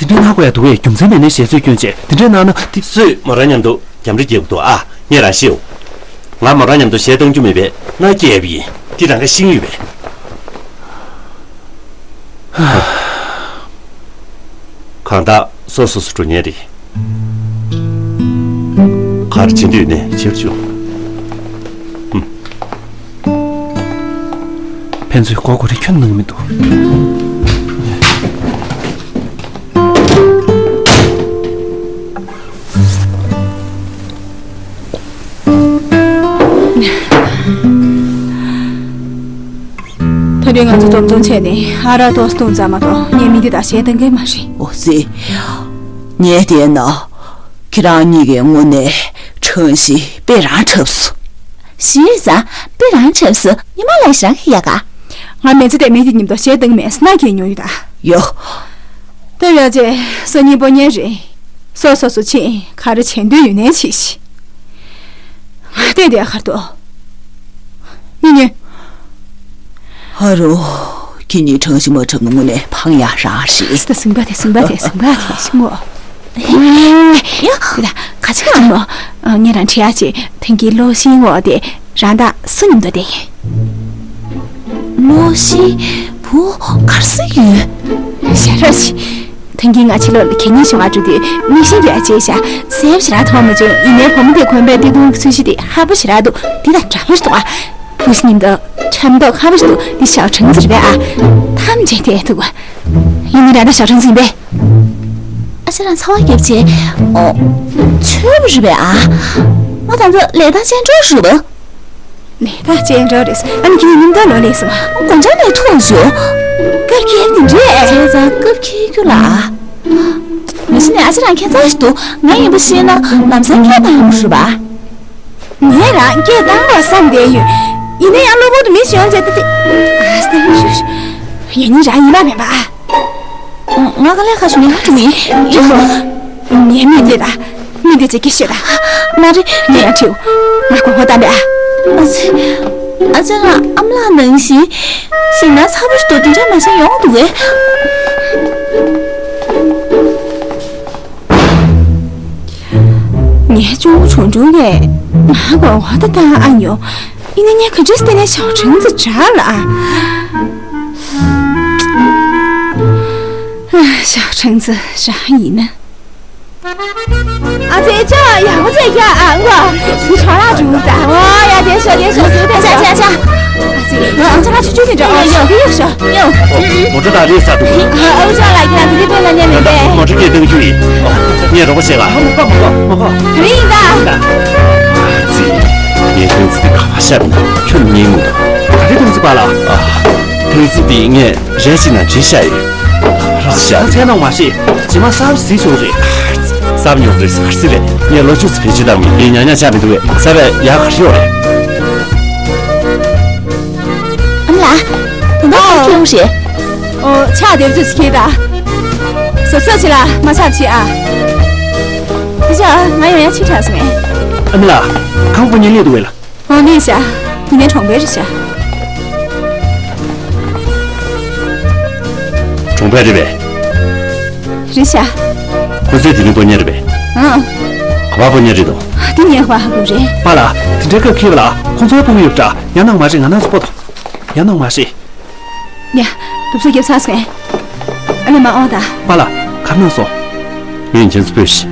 འདི་འདྲའི་སྣ་དགོས་ཡ་འདུག་གས། རྒྱུ་མཚན་མེད་ནས་གཞས་ཚོད་སྐྱོན་བྱས་འདི་འདྲའི་གནང་ན་དེ། སུས་མོ་རང་མཉམ་དུ་རྒྱབ་འདྲེ་རྒྱག་གི་འདུག་ཨ། ངས་རང་ཤེས་འོ། ང་མོ་རང་མཉམ་དུ་གཞས་གཏོང་རྒྱུ་མེད་པས་མནའ་སྐྱེལ་བ་ཡིན། འདི་རང་གིས་ཤེས་ཀྱི་ཡོད་པས། གང་ལྟར་སོ་སོ་སོ་འགྲོ་ཉན་རེད། ག་ བྱེད་འདོད་ནས་བྱེད་ཆོག་ཕན་ཚུན་མགོ་སྐོར་རེ་ཁྱོན་གནང་གི་མི་འདུག་ད་རེས་ང་ཚོ་འཛོམས་འཛོམས་བྱས་ནས་ཨ་རག་ཏོག་ཙམ་བཏུང་ཙམ་མ་གཏོགས་ངས་མི་འདི་དང་གཞས་གཏོང་གི་མ་རེད། འོ་ཙི། ངས་བལྟས་ན། ཁྱེད་རང་གཉིས་ཀྱི་དངོས་གནས་གྲངས་གཞི་དཔེ་རང་འཁྲབ་སོང་། གཞི་རེད་ཙང་དཔེ་རང་འཁྲབ་སོང་། ཉི་མ་ལ་ཞེ་དྲག་ཡག་ག་ང་མི་ཚེ་དེ་མི་འདི་མཉམ་དུ་གཞས་གཏོང་མེད་ཟེར་ན་གལ་ཉོ་ཡོད་ད། ཡོ། དེ་ཡོད་ཅེ་སོ་གཉིས་པོ་གཉེན་རེད། སོ་སོ་སོ་ཆེ་ག་རེ་བྱེད་འདོད་ཡོད་ནའི་བྱེད་ཤིག་ང་བལྟས་བསྡད་གར་འདུག་གཉིས་གཉིས། ཧ་རོ། ཁྱེད་གཉིས་གྲངས་གཞི་མ་འཁྲབ་ན་དངོས་གནས་ཕངས་ཡག་རང་རེད། ད་ཟིང་པ་དེ་ཟིང་པ་དེ་ཟིང་པ་དེ་ཤི་ངོ་། ཡ། ད་ག་ཅི་ག་ཅི་མོ། ངས་རང་ཁྲིད་ཡག་ཅེ་ཐེངས་ཀྱི་ལོ་ཤིང་འོག་དེ་རང་ད་སུ་མཉམ་དུ་བསྡད་ཡོད། ལོ་ཤིང་བུ་གར་སུ་ཡོད། ཞེ་དྲག་ཤི། ཐེངས་ཀྱི་ང་ཕྱི་ལོགས་ལ་གད་སྙིགས་ཞིག་མ་འགྲོ་དུས་མིག་ཤེལ་རྒྱག་བྱས་ཤག་གསལ་པོ་ཞེ་དྲག་མཐོང་མ་བྱུང་། ཡིན་ནའི་བུ་མོ་དེ་གོན་པའི་སྟོད་ཐུང་གི་ཚོས་གཞི་དེ་ཧ་པོ་ཞེ་དྲག་འདུག་འདི་དང་འདྲ་པོ་ཞིག་འདུག་ཨ། བུ་ཤི་མཉམ་དུ་འཁྲབ་མདོག་ཁ་པོ་ཞིག་འདུག་འདི་ཞའོ་ཁྲེང་ཙི་རེད་པས་ཨ། ཐམས་ཅད་བལྟས་འདུག་ཨ། ཡིན་ནའི་ར་ད་ཞའོ་ཁྲེང་ཙི་ཡིན་པས། ཨ་ཅེ་རང་ཚ་བ་རྒྱབ་བྱས། ཨོ། ཆོས་པོ་རེད་པས་ཨ། ང་ད་ཚོ་ལས་ད་ཅན་འགྲོ་རུ་བ། ལས་ད་ཅན་འགྲོ་རེད། ཨ་ནི་ཁྱེད་ཉིན་ལྟར་ལོ་ལས་སོང་། དགོང་དྲ་ནས་ཐུག་བཞུགས། སྐབས་ཁེལ་འདི་འདྲས། བྱས་ཙང་སྐབས་ཁེལ་རྒྱུ་ལ། མི་ཤི་ནས་ཨ་ཅེ་རང་ཁྱད་མཚར་ཞིག་འདུག་ང་ཡིན་པ་ཤེས་ན་ལམ་སང་སྐད་བཏང་ཡོང་རུ་བ། ངས་རང་སྐད་བཏང་བ་བསམ་བསྡད་ཡོད། ཡིན་ན་ཡང་གློ་བུར་དུ་མི་ཞིག་ཡོང་བྱས་ཏེ་ཏེ། ཨ་སྟེ་ཡོད་ནི་རང་ཡིན་པ་མིན་པ། ང་ག་ལས་ཁ་ཞུ་ནས་ཧ་ཅུ་མིན། ངའི་མི་འདི་ལ་མི་འདི་ཅིག་གི་ཤོད་ད། མ་རེད། ངས་ཡང་ཁྲིད། ང་གོ་ཧོ་བཏང་པས་ཨ། ཨ་ཙི། ཨ་ཙི་ང་ཨམ་ལགས་ནང་བཞིན། ཞིག་ན་ཚ་པོ་ཞིག་ཏུ་དེ་འདྲ་མ་བྱས་ཡོང་འདུག་གས། ངའི་གཅུང་མོ་ཆུང་ཆུང་གིས་ང་གོ་ཧོ་ད་བཏང་ཨ་ཉོ། ཡིན་ན་ངས་ག་འདྲས་བལྟས་ནས་ཞའོ་ཁྲེང་ཙི་དྲག་ལ་ཨ། ཞའོ་ཁྲེང་ཙི་རང་ཡིན་ན། ཨ་ཙི་ཅོ་ཡག་པོ་བྱས་ཡ་ཨ་ངོ་། འདི་ཆོག་ར་འཇུ་ད་ཨོ་ཡ་དེ་ཤོ་དེ་ཤོ་སུ་དེ་ཤོ་ཤོ་ཤོ། ཨ་ཙི་ང་ཨ་ཅག་ལ་ཆུ་ཆུ་དེ་འདྲ་ཨོ་ཡོ་དེ་ཡོ་ཤོ་ཡོ། མོ་ཊ་དང་རེས་ས་འདུག་ཨ་ཨ་ཅག་ལ་ཁྱེད་རང་དེ་རིགས་དཔེ་ལ་ཉན་མེད་པས། མོ་ཊ་སྐད་གཏོང་རྒྱུ་ཡིན། ངས་རོགས་པ་བྱེད་ལ། མ་གོ་མ་གོ་མ་གོ། དེ་རིང་ཡིན་ད། ཨ་ཙི། ངས་ཁྱོད་ཚོ་དེ་ག་པར་ཤར་ན་ཁྱོད་ཉན་མི་འདུག་ག་རེ་ཁྱོད་ཚོ་པ་ལ། ཨ། ཁྱོད་ཚོ་དེ་ངས་རེ་ཞིག་ན་བྲིས་བཞག་ཡོད། ར་ཤ་ཚད་ནང་མ་ཤེས། ཇི་མ་གསར་ཟིག་བྱུང་རེད། གསར་ཉོ་རེད་ཟེར་ཟེར་རེད། ངས་ལོ་བཅུ་ཙམ་བེད་སྤྱོད་བཏང་མིན་ངས་ཉག་ཉག་ཆགས་མི་འདུག་བས་གསར་བས་ཡག་ག་ཤོག་རེད། ཨ་མ་ལགས། ད་ལྟ་ཁྱོད་ཁྱེད་རང་རེད། ཨོ་ཕྱག་འདེབས་ཚོད་ཟིག་ཁྱེད་ད། གཟབ་གཟབ་བྱེད་ལ་མ་ཆག་བྱེད་ཨ། དེ་ཆ་ང་ཡང་ཡང་ཕྱི་དྲགས་སོང་ངས། ཨ་མ་ལགས། ཁང་པ་ཉིད་ལས་འདུག་བས་ལ། ཨོ་ལེ་ཤ། ཡིན་ནའི་གྲོང་པའི་རེད་ཤ། གྲོང་པའི་རེད་པས། རེད་ཤ། ཁོ་ཚོའི་དེ་རིང་སྤོ་ཉེ་རེད་པས། ཨང་། ག་པར་སྤོ་ཉེ་རེད་དོ། དེ་ངས་ཧ་གོ་རེད། པཱ་ལགས། དེ་འདྲའི་སྐབས་ཁེལ་བ་ལ་ཁོ་ཚོའི་སྤོ་གི་ཡོད་པ་འདྲ། ཡང་ནང་མ་རེད། ང་རང་ཚོ་སྤོ་དང་། ཡང་ནང་མ་རེད། ཡ། དུབ་སོ་རྒྱབ་ཚར་སོང་ངས། ཨ་ལེ་མ་ཨོ་ད། པཱ་ལགས། གར་ནང་སོང་། ངས་ཁྱེད་ཚོ་ཕུད་ཤིག་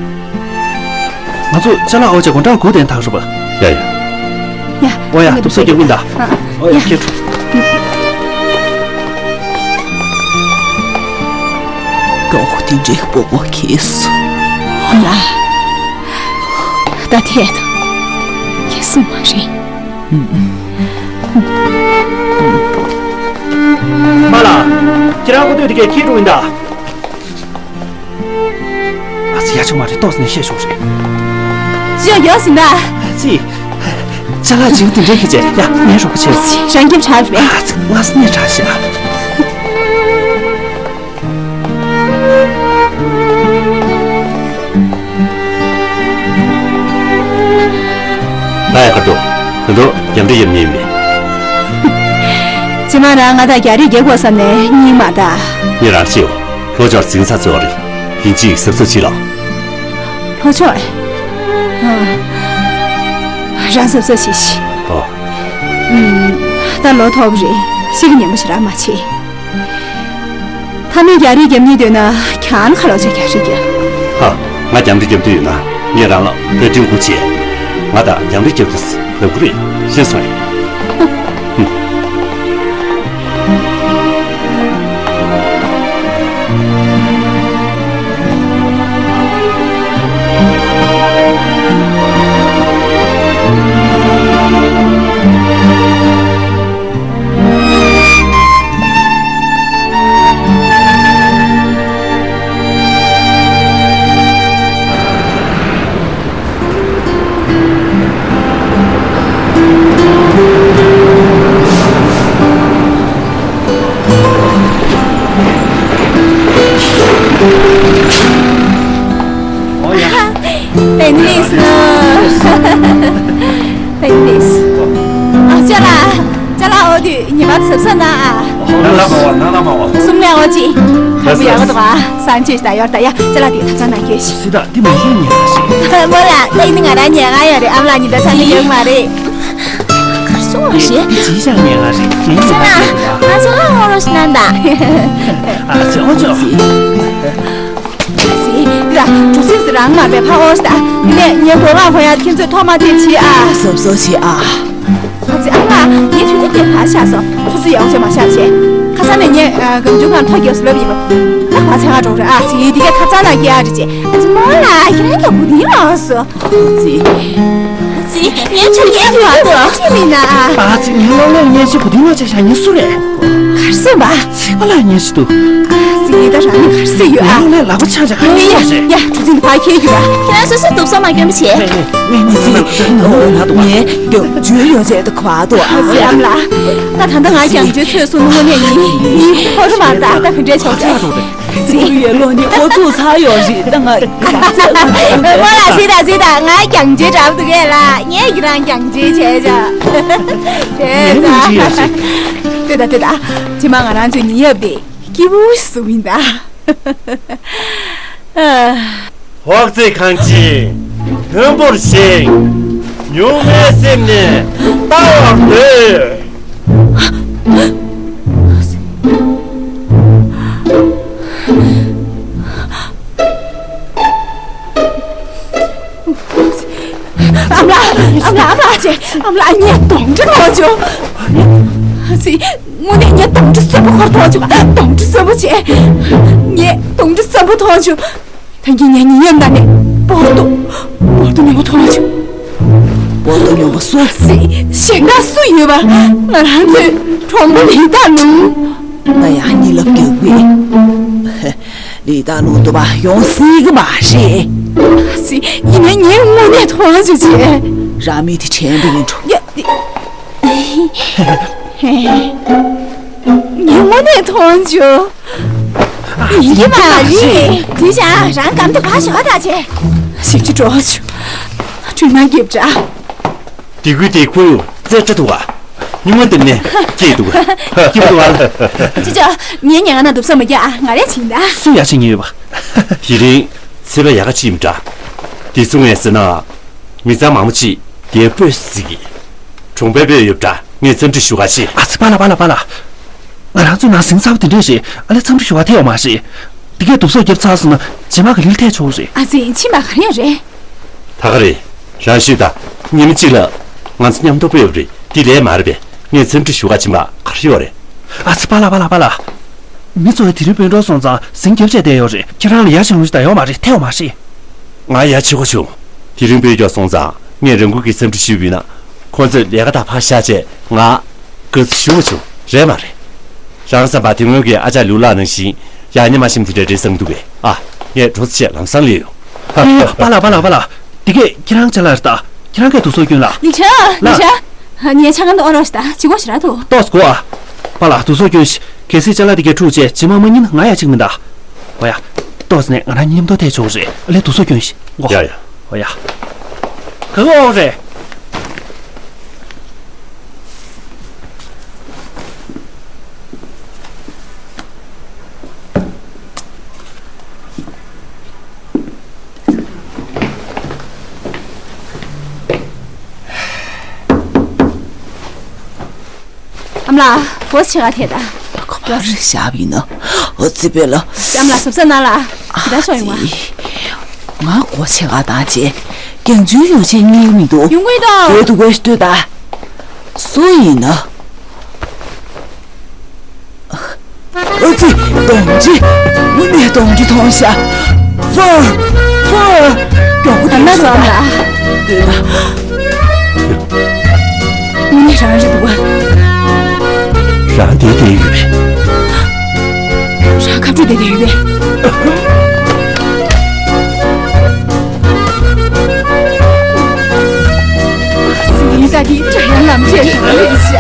ང་ཚོ་ཅ་ལག་ཨོ་ཅེ་དགོང་གྲངས་དགུ་དན་ཐག་རུ་བ། ཡ་ཡ། ཡ། ཨོ་ཡ། དུབ་སོ་རྒྱབ་ཀྱིན་ད། ཨོ་ཡ། ཡ། ཁྱེད་ཁྲོ། ཀའོ་ཧོ་དེ་འདྲའི་སྤོ་བོ་ཁེས། ཨོ་ལ། ད་ཐད་དུ། ཁེ་སུ་མ་རེད། པཱ་ལགས། ཁྱེད་རང་ཁོ་ཐོས་དེ་གས་ཁྱེད་འགྲོ་ཡིན་ད། ཨ་ཙི་ཡ་ཆུང་མ་རེད་ཏོག་ཙམ་ནས་བཤད་ཤོག་རེད། ཅི་ཡང་ཡོད་ཟིན་ད། ཨ་ཙི། ཅ་ལག་ཅིག་དེ་འདྲས་ཁྱེད་ཅེ་ཡ་ངའི་རོགས་པ་བྱས། རང་སྐྱིབས་ཆགས་རེད། ཨ་ཙི་ང་སྣེ་གྲགས་ཤག་ལ་ཡ་ཁར་དུ། ད་དུང་རྒྱབ་འདྲེ་རྒྱབ་ཉེས་ཡིན་པས། ཇི་མ་རང་ང་དང་རྒྱ་རིགས་རྒྱག་དགོས་བསམ་ནས་སྙིང་མ་ལྟ། ངས་རང་ཤེས། ལྷོ་ཕྱོགས་འཛིང་ས་ཚོད་རེད། ཡིན་གཅིག་གཟབ་གཟབ་བྱེད་ལ། ལྷོ་ཕྱོགས། ཨ། རང་གཟབ་གཟབ་བྱེད་ཤིག་ཨོ། ཨུམ། ད་ལོ་ཐོབ་རེད། ཤི་གི་ཉན་པ་ཞིག་རག་མ་བྱེད། ཐ་མའི་རྒྱ་རིགས་རྒྱབ་ཉེས་འདོད་ན་ཁྱང་ཁ་ལོ་ཆ་རྒྱ་རིགས་རྒྱབ། ཧ། ང་རྒྱ་འདྲེ་རྒྱབ་འདོད་ཡོད་ན་ངས་རང་ལ་བཀའ་དྲིན་སྐུར་བྱེད། ང་དང་རྒྱང་རིང་རྒྱབ་ཏུ་ལབ་གི་རེད། ཤེས་སོང་ངས། ཨོ་ཡ། ཏན་ཏིས་ནོ། ཏན་ཏིས། ཨ་ཅག་ལགས། ཅག་ལགས། འོ་དུས་ཉི་མ་གཟབ་གཟབ་གནང་ཨ། ནང་ལ་མ་བ། ནང་ལ་མ་བ། གསུམ་ལས་འོ་ཅི། ཧ་པུ་ཡག་པོ་འདུག་ཨ། སང་ཅེས་ད་ཡོར་ད་ཡ། ཅག་ལགས་དེ་ཐབ་ཚང་ནང་སྐྱོད་ཤིག་སི་ད་འདི་མ་ཤེས་ཉེ་ག་ཤིག་མོ་ལ་ད་ཡིན་ང་རང་ཉེ་ག་ཡོད་རེད། ཨ་མ་ལགས་ཉི་ད་ཚང་ནི་ཡོད་མ་རེད། གར་སོང་བ་ཞེས། ཅི་ཞག་ཉེ་ག་རེད། ཅན་ཡིན་ང་ང་ཚོ་ལ་ངོ་རོ་ཤི་ན་ད། ཨ་ཙི་ཨོ་ཅོ། ཙི། ཡ། གྲུ་གཟིངས་རང་མ་བས་ཕ་ཨོ་ཤི་ད། ནས་ངའི་གོ་ལ་ཧོ་ཡ་ཁྱེད་ཚོས་ཐོག་མ་དེ་བྱེད་ཨ། སོབ་སོབ་བྱེད་ཨ། ཨ་ཙི་ཨ་མ། ངའི་དུས་དེ་དེ་ཕར་བཞག་སོང་། སོ་སོ་ཡག་པོ་བྱས་མ་བཞག་བྱས། ཁ་སང་ནས་ངས་ཨ་སྒམ་ཆུང་ཁང་ཐོ་རྒྱག་སུ་ལབ་ཡིན་པ། ད་ཁ་ཚ་ང་འགྲོ་རེད་ཨ། ཙི་དེ་གས་ཐབ་ཚང་ལ་སྐྱེལ་ཨ་རེད་བྱས། ཨ་ཙི་མོ་ལ་ཁྱེད་རང་གི་གོ་དེ་ལོག་སོ། ཙི། ཙི། ངའི་ཆུ་རྐྱལ་དུ་བ་དུ་ཅི་མིན་ན། ཨ་ཙི། ངའི་གློག་ཀླད་སྙན་ཞུ་གོ་དེ་ལོག་བྱས་ཤག་ངའི་སུ་རེད། གར་སོང་བ། ཚིག་པ་ལ་སྙན་ཞུ་འདུག་ཨ་ཙི། ད་རང་ནི་གར་སོང་ཡོད་ཨ། ངའི་གློག་ཀླད་ལག་པ་ཆག་ཆག་ག་ཡ་ཡ་ཡ། གྲུ་གཟིངས་ཕར་ཁྱེར་རྒྱུགས་ཨ། ཁྱེད་རང་སོ་སོའི་འདུག་སོ་མ་སྐྱོན་པ་བྱེད། ངས་ངས་ངས་ངས་ངས་ངས་ངས་ངས་ངས་ངས་ངས་ངས་ངས་ངས་ཨ་ཙི་ཨ་མ་ལགས། ད་ད་ལྟ་ང་རྒྱང་བརྗོད་ཆོད་སོང་ནུ་མོ་ནས་ཡིན། ཡིན་ཧོ་རུ་མ་ད་ད་ག་འདྲས་ཆོག་ཆོག་ཅི་ཡོད་ལོ་ནི་ཧོ་ཚུགས་ཚར་ཡོད་རེད། ད་ང་ང་ཚོད་ང་ཚོད་མོ་ལ་ཟི་ད་ཟི་ད་ང་རྒྱང་བརྗོད་འདྲ་པོ་འདུག་གས་ལ། ངས་ཁྱེད་རང་རྒྱང་བརྗོད་བྱས་ཅག་དེ་ངས་ད་མི་ཅི་ཡོད་ཟེར། དེ་ད་དེ་ད་ཅི་མ་ང་རང་ཚོའི་ཉི་ཡབ་དེ་སྐྱིད་པོ་ཞིག་བཟོ་གི་ཡིན་ད། ཨ། ཧོག་ཙེ་གང་ཅི་མཐོན་པོར་བཞེངས། གཉུག་མའི་སེམས་ནི་ལྟ་བར་འདོད། ཨ་མ་ལགས། ཨ་མ་ལགས། ཨ་མ་ལགས། ཨ་ཙི། ཨ་མ་ལགས། ངས་གདོན་འདྲེ་མཐོང་བྱུང་། ཨ་ཙི། དངོས་གནས་ངས་གདོན་འདྲེ་གསོན་པོ་ཁོར་མཐོང་བྱུང་། གདོན་འདྲེ་གསོན་པོ་བྱས། ངས་གདོན་འདྲེ་གསོན་པོ་མཐོང་བྱུང་། ད་གིན་ངའི་ཉི་ཡབ་ནང་ནས་སྤོར་ཏོ། སྤོར་ཏོ་སྨྱོན་པ་མཐོང་བྱུང་། སྤོར་ཏོ་སྨྱོན་པ་སུ། ཨ་ཙི། གཞན་དག་སུ་ཡོད་པ། ང་རང་ཚོའི་གྲོགས་པོ་ལི་ཏ་ལུང་། ད་ཡང་གཉིད་ལབ་རྒྱག་པས། ལི་ཏ་ལུང་འདུག་པ་ཡོང་སྲིད་ཀྱི་མ་རེད། ཨ་ཙི། ཡིན་ནའི་ངས་དངོས་གནས་མཐོང་བྱུང་བྱས། རང་མི་དེ་དྲན་པ་ཡིན་འགྲོ། ཡ། ངས་དངོས་གནས་མཐོང་བྱུང་། ཡིན་གྱི་མ་རེད། དེ་བཞིན་རང་གམ་དུ་བ་ཞོག་ད་བྱས། ཞིབ་ཅིག་འགྲོ་བྱུང་། སྤྲིན་ནག་རྒྱབ་འདྲ། དེ་ཁུལ་དེ་ཁུལ་རྩེ་སྤྲ་འདུག་ག་སྨྱུག་མ་འདེབས་ནས་སྐྱེས་འདུག་ག་སྐྱིད་པོ་འདུག་ག་ཅི་ཅོ། ངའི་ཉལ་ཁང་ནང་འདུག་ས་མ་རྒྱག་ཨ། ང་རེ་བྱིན་ད། སུ་ཡག་ཤེས་ཉེ་ཡོད་པ། དེ་རིང་ཚེས་པ་ཡག་ག་ཅིག་ཡིན་འདྲ། དེ་སུ་ངས་ཟེར་ན། མི་ཚང་མང་པོ་ཅིག་དེ་སྤོས་ཟིག་གི་གྲོང་པའི་སྤོས་ཡོད་འདྲ། ངས་འཚམས་འདྲི་ཞུ་ག་ཅི། ཨ་ཙི། པཱ་ལགས་པཱ་ལགས་པཱ་ལགས། ང་རང་ཚོའི་ནང་ཟིང་ཚ་པོ་དེ་འདྲས་རེད། ཨ་ལས་འཚམས་འདྲི་ཞུ་བ་ཐེ་ཡོང་མ་རེད། དེ་གས་དུག་སོགས་བརྒྱབ་ཚར་སོང་ན་རྗེས་མ་ག་ལེར་ཐད་ཆོག་རེད། ཨ་ཙི། ཕྱིན་པ་ག་རེ་ཡོད་རེད། ད་ག་རེད། རང་ཤོད་དང་། ཉི་མ་གཅིག་ལ་ང་ཚོ་མཉམ་དུ་སྤོས་ཡོད་རེད། དེ་ལས་མ་རེད་པས། ངས་འཚམས་འདྲི་ཞུ་ག་ཕྱིན་པ་ག་རེ་ཡོད་རེད། ཨ་ཙི། པཱ་ལགས་པཱ་ལགས་པཱ་ལགས། མི་ཚོ་དེ་རིང་སྤོས་འགྲོ་སོང་ཙང་ཟིང་རྒྱབ་བྱས་བསྡད་ཡོད་རེད། ཁྱེད་རང་ལ་ཡ་བྱེད་ལོང་ཞིག་ད་ཡོད་མ་རེད། ཐད་ཡོང་མ་རེད། ང་ཡ་བྱེད་དགོས་བྱུང་། དེ་རིང་སྤོས་རྒྱག་སོང་ཙང་ངས་རང་འགུལ་གྱིས་འཚམས་འདྲི་ཞུས་པ་ཡིན་ན། ཁོང་ཚོས་ལས་ཀ་དག་ཕར་བཞག་བྱས་ང་དགའ་བསུ་ཞུ་བ་བྱུང་། རེད་མ་རེད། རང་བསམ་པ་དེ་སྔོན་གྱི་ཨ་ཅག་ལུག་ལགས་ནང་བཞིན་ཡག་ཉེས་མ་ཤེས་དེ་འདྲ་རེད་བསམ་འདུག་གས། ཨ། ངས་འགྲོ་ས་བྱས་ལམ་སང་སླེབས་ཡོང་། ཨ། པཱ་ལགས་པཱ་ལགས་པཱ་ལགས། འདི་གས་ཁྱེད་རང་ཅ་ལག་རེད་ད། ཁྱེད་རང་གས་དུག་སོགས་སྐྱོན་ལ། ལི་ཆང་། ལི་ལགས། ཆང་། ངའི་ཆང་ཁང་དུ་ཨོ་རོགས་ཤིག་ད། ཅི་གོ་ཞིག་ར་ཐུ། ཏོག་ཙམ་སྒུག་ཨ། པཱ་ལགས་དུག་སོགས་སྐྱོན་ཞིག་གལ་སྲིད་ཅ་ལག་འདི་གས་འཁྲུག་བྱས་རྗེས་མ་མ་ཉིན་ང་ཡ་གཅིག་མིན་ད། འོ་ཡ། ཏོག་ཙམ་ནས་ང་རང་མཉམ་དུ་ཐད་ཆོག་རེད། ཨ་ལས་དུག་སོགས་སྐྱོན་ཞིག་འོ། ཡ་ཡ། འོ་ཡ། ག་གི་ཨོ་རེད། ཨ་མ་ལགས། སྒོ་ཕྱེ་ག་ཐད་ད། ཁོ་པ་རི་ཞབས་ཡིན་ནོ། ཨོ་ཙི་པེ་ལོ། ཨ་མ་ལགས་གཟབ་གཟབ་གནང་ལ། ཇི་ལྟར་ཤོག་ཡོང་བ། ང་སྒོ་ཕྱེ་ག་བཏང་བྱས། རྒྱང་ཆུའི་ཡོ་བྱད་རྙེད་མི་འདུག་ཡོང་གི་འདུག་འོ་འདུག་གས་ལྟོས་དང་། སུ་ཡིན་ན། ཨ་ཙི། སྡོམ་ཅི། དངོས་གནས་སྡོམ་ཅི་མཐོང་ཤག་ཧྥོར། ཧྥོར། མགྱོགས་པོ་ཨ་མ་སྡོད་ཤག་སོང་ལ། ལྟོས་དང་། དངོས་གནས་རང་རེད་འདུག་ག་རང་འདིར་བསྡད་ཡོད་པས། རང་ཁ་སྤྲོད་བསྡད་ཡོད་པས། སྲིད་ས་འདི་དྲ་ཡང་ལམ་ཆས་རང་རེད་ཤག་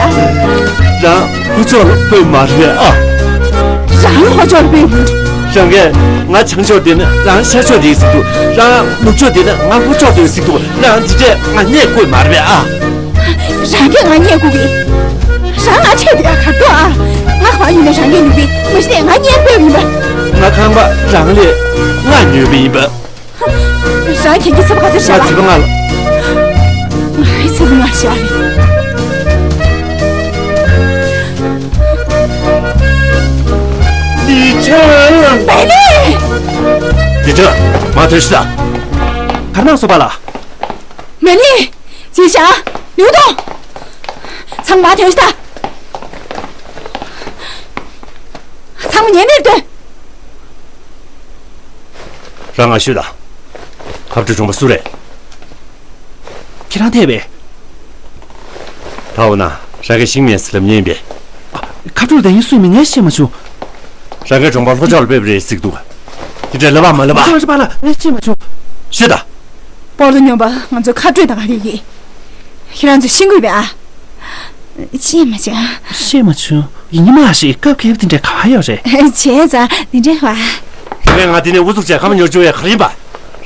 རང་ལྷོ་ཕྱོགས་ལ་སྤོས་མ་རེད་ཨ། རང་ལྷོ་ཕྱོགས་ལ་སྤོས་མ་རེད། རང་གིས་ང་བྱང་ཕྱོགས་བསྡད་ན་རང་ཤར་ཕྱོགས་བསྡད་ཟེར་འདུག་རང་ནུབ་ཕྱོགས་བསྡད་ན་ང་ལྷོ་ཕྱོགས་བསྡད་ཟེར་འདུག་རང་འདི་འདྲས་ང་རྙེད་དགོས་མ་རེད་ཨ། རང་གིས་ང་རྙེད་དགོས་གི། རང་ང་ཆེ་དེ་ག་ག་ཏོ་ཨ། ང་གང་ཡིན་ན་རང་གིས་ཉོ་གི་མ་གཞི་ནས་ང་རྙེད་དགོས་ཡིན་པ། ང་ཁང་པ་རང་ལས་ང་ཉོས་པ་ཡིན་པ། རང་གན་གི་ཚབ་ག་ཚོད་བྱས་ང་པ། ཚེ་བ་ང་ལ། ང་ཚེ་བ་ང་ཤར་རེད། ལི་ཁྲང་། མེ་ལི། ལི་ཁྲང་། མ་ཐོན་ཤི་ད། གར་ནང་སོ་པ་ལ། མེ་ལི། ཅི་ཤ། ལིའུ་ཏོང་། ཚང་མ་ཐོན་ཤི་ད། ཚང་མ་ཉན་ནས་སྡོད། རང་ང་ཤོད་དང་། ཁ་བྲོ་གྲོང་པ་སུ་རེད། ཁྱེད་རང་ཐད་པས། ད་འོ་ན་རང་གི་ཤིང་མེད་ཟེར་ལབ་ཉན་པས། ཁ་བྲོ་ལ་དེ་ཡིན་སུས་མི་ངས་ཤེས་མ་བྱུང་། རང་གི་གྲོང་པ་ལྷོ་ཕྱོགས་ལ་སྤོས་པ་རེད་ཟེར་འདུག་དེ་འདྲ་ལབ་པ་མ་ལབ་པ། ཁ་བྲོ་ལ་ངས་ཤེས་མ་བྱུང་། ཤོད་དང་། སྤོ་ལོ་སྨྱོན་པ་ང་ཚོ་ཁ་བྲོས་དང་ག་རེ་ཡིན། ཁྱེད་རང་ཚོས་ཤེས་དགོས་པས་ཨ། ཤེས་མ་བྱུང་། ཤེས་མ་བྱུང་། ཡིན་གྱི་མ་རེད། སྐབས་འཁེལ་བ་དེ་འདྲ་ག་པར་ཡོད་རེད། བྱས་ཙང་དེ་འདྲ་བ། དེ་བས་ང་དེ་ནས་ཨུ་ཚུགས་བྱས་ཁ་མ་ཉོར་བཅུག་ཡས་ག་རེ་ཡིན་པ།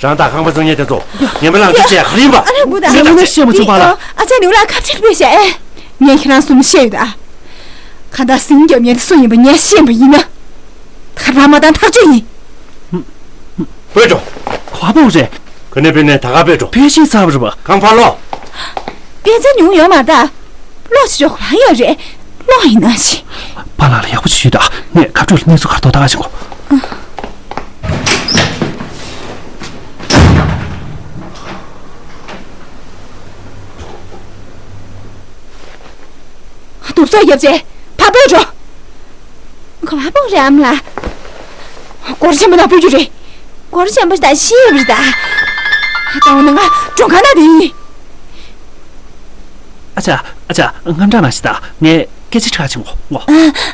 རང་དང་ཁང་པ་བཙོང་མཁན་དེ་ཚོ་ངན་པ་ལངས་ཚུལ་བྱས་ག་རེ་ཡིན་པ། ཨ་རེ་འུ་ད། ངས་ཤེས་མ་བྱུང་བ་ལ། ཨ་ཅག་ནི་འུ་ལ་ཁ་ཕྱིར་སྤོས་ཤག་ཨེ། ངས་ཁྱེད་རང་གསུམ་བཤད་ཡོད་ད། གང་ལྟར་ཟིང་རྒྱབ་མཁན་དེ་སུ་ཡིན་པ་ངས་ཤེས་པ་ཡིན་ན། ད་རང་མ་བཏང་ཐག་གཅོད་ཡིན། སྤོས་འགྲོ། ག་པར་སྤོ་རེད། ག་ནས་སྤོས་ནས་ད་ག་སྤོས་འགྲོ། སྤོས་ཤེས་ཚར་བ་རེད་པ། གང་ཕར་ལོག་སྤོས་ཚར་ཉུང་ཡོད་མ་རེད་ད། ལོག་ཕྱི་ཕྱོགས་གང་ཡོད་རེད། ལོག་ཡིན་ན་ཞིག་པཱ་ལགས་ལ་ཡག་པོ་ཞུས་དང་། ངས་ཁ་སྤྲོད་ལ་གནས་ཚུལ་ག་རེ་ཐོག་ལྟ་ག་ཕྱིན་གོ། དུབ་སོ་རྒྱབ་རྗེས་ཕར་སྤོས་འགྲོ། ག་པར་སྤོ་རེད་ཨ་མ་ལགས། སྒོར་ཆེན་པོ་ནང་སྤོ་རྒྱུ་རེད། སྒོར་ཆེན་པོ་ཞིག་དང་ཤེས་ཡོད་པ་རེད་ད། ད་འོ་ན་ང་མགྲོན་ཁང་ནང་དེ་ཡིན། ཨ་ཅག་ཨ་ཅག་དངངས་སྐྲག་མ་བྱེད་དང་། ངས་སྐད་ཆ་དྲི་ག་ཕྱིན་གོ། ཨ་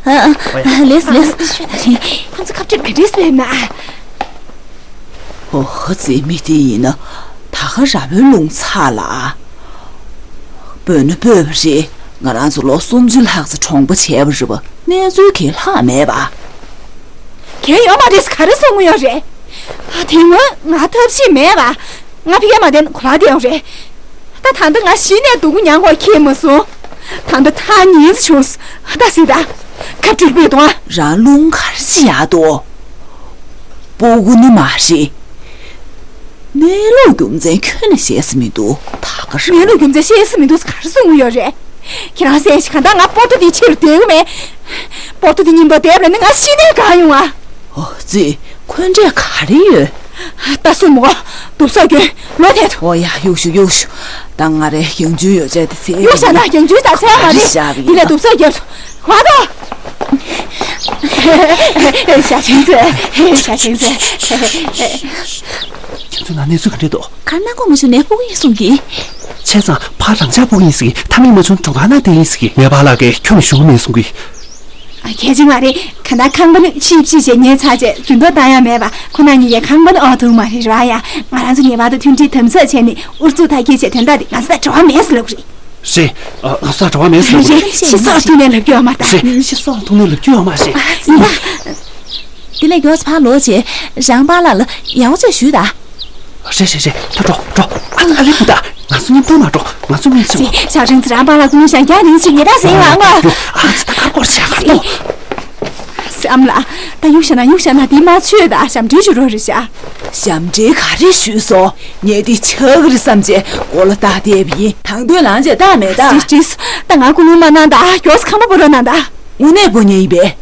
ཨ་ཨ། ལེས་ལེས། ཁོང་ཚོ་ཁ་སྤྲོད་ག་འདྲས་སྤེལ་ན། ཨོ་ཧོ། ཙི་མི་དེ་ཡིན་ན་ད་ག་ར་བའི་རླུང་ཚ་ལ། སྤོས་ན་སྤོས་པ་རེད། ང་རང་ཚོ་ལོ་སུམ་ཅུ་ལྷག་ཙམ་གྲོང་པ་བྱས་པ་རེད་པ། གནས་ཚུལ་གང་ལྷག་མེད་པ། གང་ཡོད་མ་རེད་ཟེར་ག་རེ་གསུང་གི་ཡོད་རེད། ཨ། དེ་སྔོན་ང་ཐབས་ཤེས་མེད་པ། ང་ཕ་གིར་མ་བསྡད་ན་ག་པར་བསྡད་ཡོད་རེད། ད་ད་ལྟ་ང་གཞི་ནས་སྡུག་པོ་མྱངས་དགོས་ཁེལ་མ་སོང་། ད་ལྟ་ཐག་ཉེ་ཙམ་བྱུང་སོང་། ད་གཟིགས་དང་། ཁ་སྤྲོད་སྤོས་གཏོང་ཨ། རང་རླུང་ག་རེ་བཞེས་ཡག་འདུག་སྤོ་དགོས་ནི་མ་རེད། གནས་ལུགས་རྒྱུ་མཚན་ཁྱོན་ནས་བཤད་ས་མི་འདུག་ད་ག་རེ། གནས་ལུགས་རྒྱུ་མཚན་བཤད་ས་མི་འདུག་ཟེར་ག་རེ་གསུང་གི་ཡོད་རེད། ཁྱེད་རང་གསན་ཞིག་གང་ལྟར་ང་སྤོ་ཏོ་དེའི་ཕྱི་རུ་བསྡད་ཀྱི་མེད། སྤོ་ཏོ་དེ་མཉམ་དུ་བསྡད་པ་ཡིན་ན་ང་གཞི་ནས་གང་ཡོང་ཨ། ཨོ་ཙི། འཁོན་འགྲས་ག་རེ་ཡོད། ད་གསུངས་མོ། དུབ་སོ་གྱོན། ལོ་ཐད་དོ། ཨོ་ཡ། གཡུག་ཞུ་གཡུག་ཞུ། ད་ང་རའི་གྱང་ཆུའི་ཡོ་བྱད་དེ་ཚེ། གཡུག་བཞག་ན་གྱང་ཆུའི་ད་ཚེ་མ་རེད། འདི་ལ་དུབ་སོ་རྒྱབ། ང་དོ། ཞག་ཆེན་ཚེ། ཞག་ཆེན་ཚེ། ཁྱེད་ཚོའི་ནང་གནས་ཚུལ་ག་འདྲས་འདུག་གར་ནང་ཁོ་མ་ཞུ་ནས་སྤོ་གི་ཡིན་གསུང་གི། བྱས་ཙང་ཕར་རང་འཇགས་སྤོ་གི་ཡིན་ཟེར་གི། ཐ་མི་མ་བྱུང་གྲོང་ཁ་ནང་བསྡད་ཡིན་ཟེར་གི། ངའི་པཱ་ལགས་ཀྱིས་ཁྱོན་ནས་ཞུ་གི་མེད་གསུང་གི། ཨ། གལ་ཆེ་མ་རེད། གང་ལྟར་ཁང་པ་ནི་ཕྱིས་ཕྱིས་བྱས་ཉེ་ཚར་བྱས་འགྱུར་ལྡོག་བཏང་ཡ་མེད་པ། ཁོ་ན་གཉིས་ཀྱི་ཁང་པ་ནི་ཨོ་ཐུག་མ་རེད་ར་ཡ། ང་རང་ཚོ་ངེས་པར་དུ་མཐུན་སྒྲིལ་དམ་ཟབ་བྱས་ནས་ཨུ་ཚུགས་མཐའ་སྐྱེལ་བྱས་དོན་དག་དེ་ང་ཚོ་ད་འབྲེལ་བ་མེད་ཟེར་ལབ་རེད། རེད། ཨ། ང་ཚོ་ད་འབྲེལ་བ་མེད་ཟེར་ལབ་རེད། རེད། ཕྱི་སོགས་ཐུག་ནས་ལབ་རྒྱུ་ཡོད་མ་རེད་ད། རེད། ཕྱི་སོགས་ཐུག་ནས་ལབ་རྒྱུ་ཡོད་མ་རེད། ཨ་ཙི་ད། དེ་ལས་མགྱོགས་ཕར་ལོག་བྱས་རང་པཱ་ལགས་ལ་ཡག་པོ་བྱས་ཞུས་ད། རེད་རེད་རེད། ད་འགྲོ་འགྲོ། ཨ་ཨ་ལེ་བུ་ད། ང་ཚོ་མཉམ་དུ་མ་འགྲོ། ང་ཚོ་མཉམ་ཞིག་ཞག་རིང་ཚེ་རང་པཱ་ལགས་ཀུན་ཞང་རྒྱག་རིང་ཞིག་ཉེ་ད་ཟིང་ལ་ང་། ཨ་ཙི་ད་ཁར་སྐོར་ཞག་ག་ཏོ། སེམས་ལ་ད་གཡུག་བཞག་ན་གཡུག་བཞག་ན་དེ་མ་ཆོད་ད་ཞབས་འདྲེན་ཞུ་རོགས་རེད་ཤག་ཞབས་འདྲེན་ག་རེ་ཞུས་སོང་། ངས་འདི་ཆག་གི་རེད་བསམ་བྱས་མགོ་ལ་བཏགས་བསྡད་པ་ཡིན། དང་དོད་ལངས་བྱས་ད་མེད་ད། ཅི་ཅི། ད་ང་ཀུན་སློང་མ་གནང་ད། མགྱོགས་སེ་ཁང་པ་སྤོ་རོགས་གནང་ད། དངོས་གནས་སྤོ་མཁན་ཡིན་པས།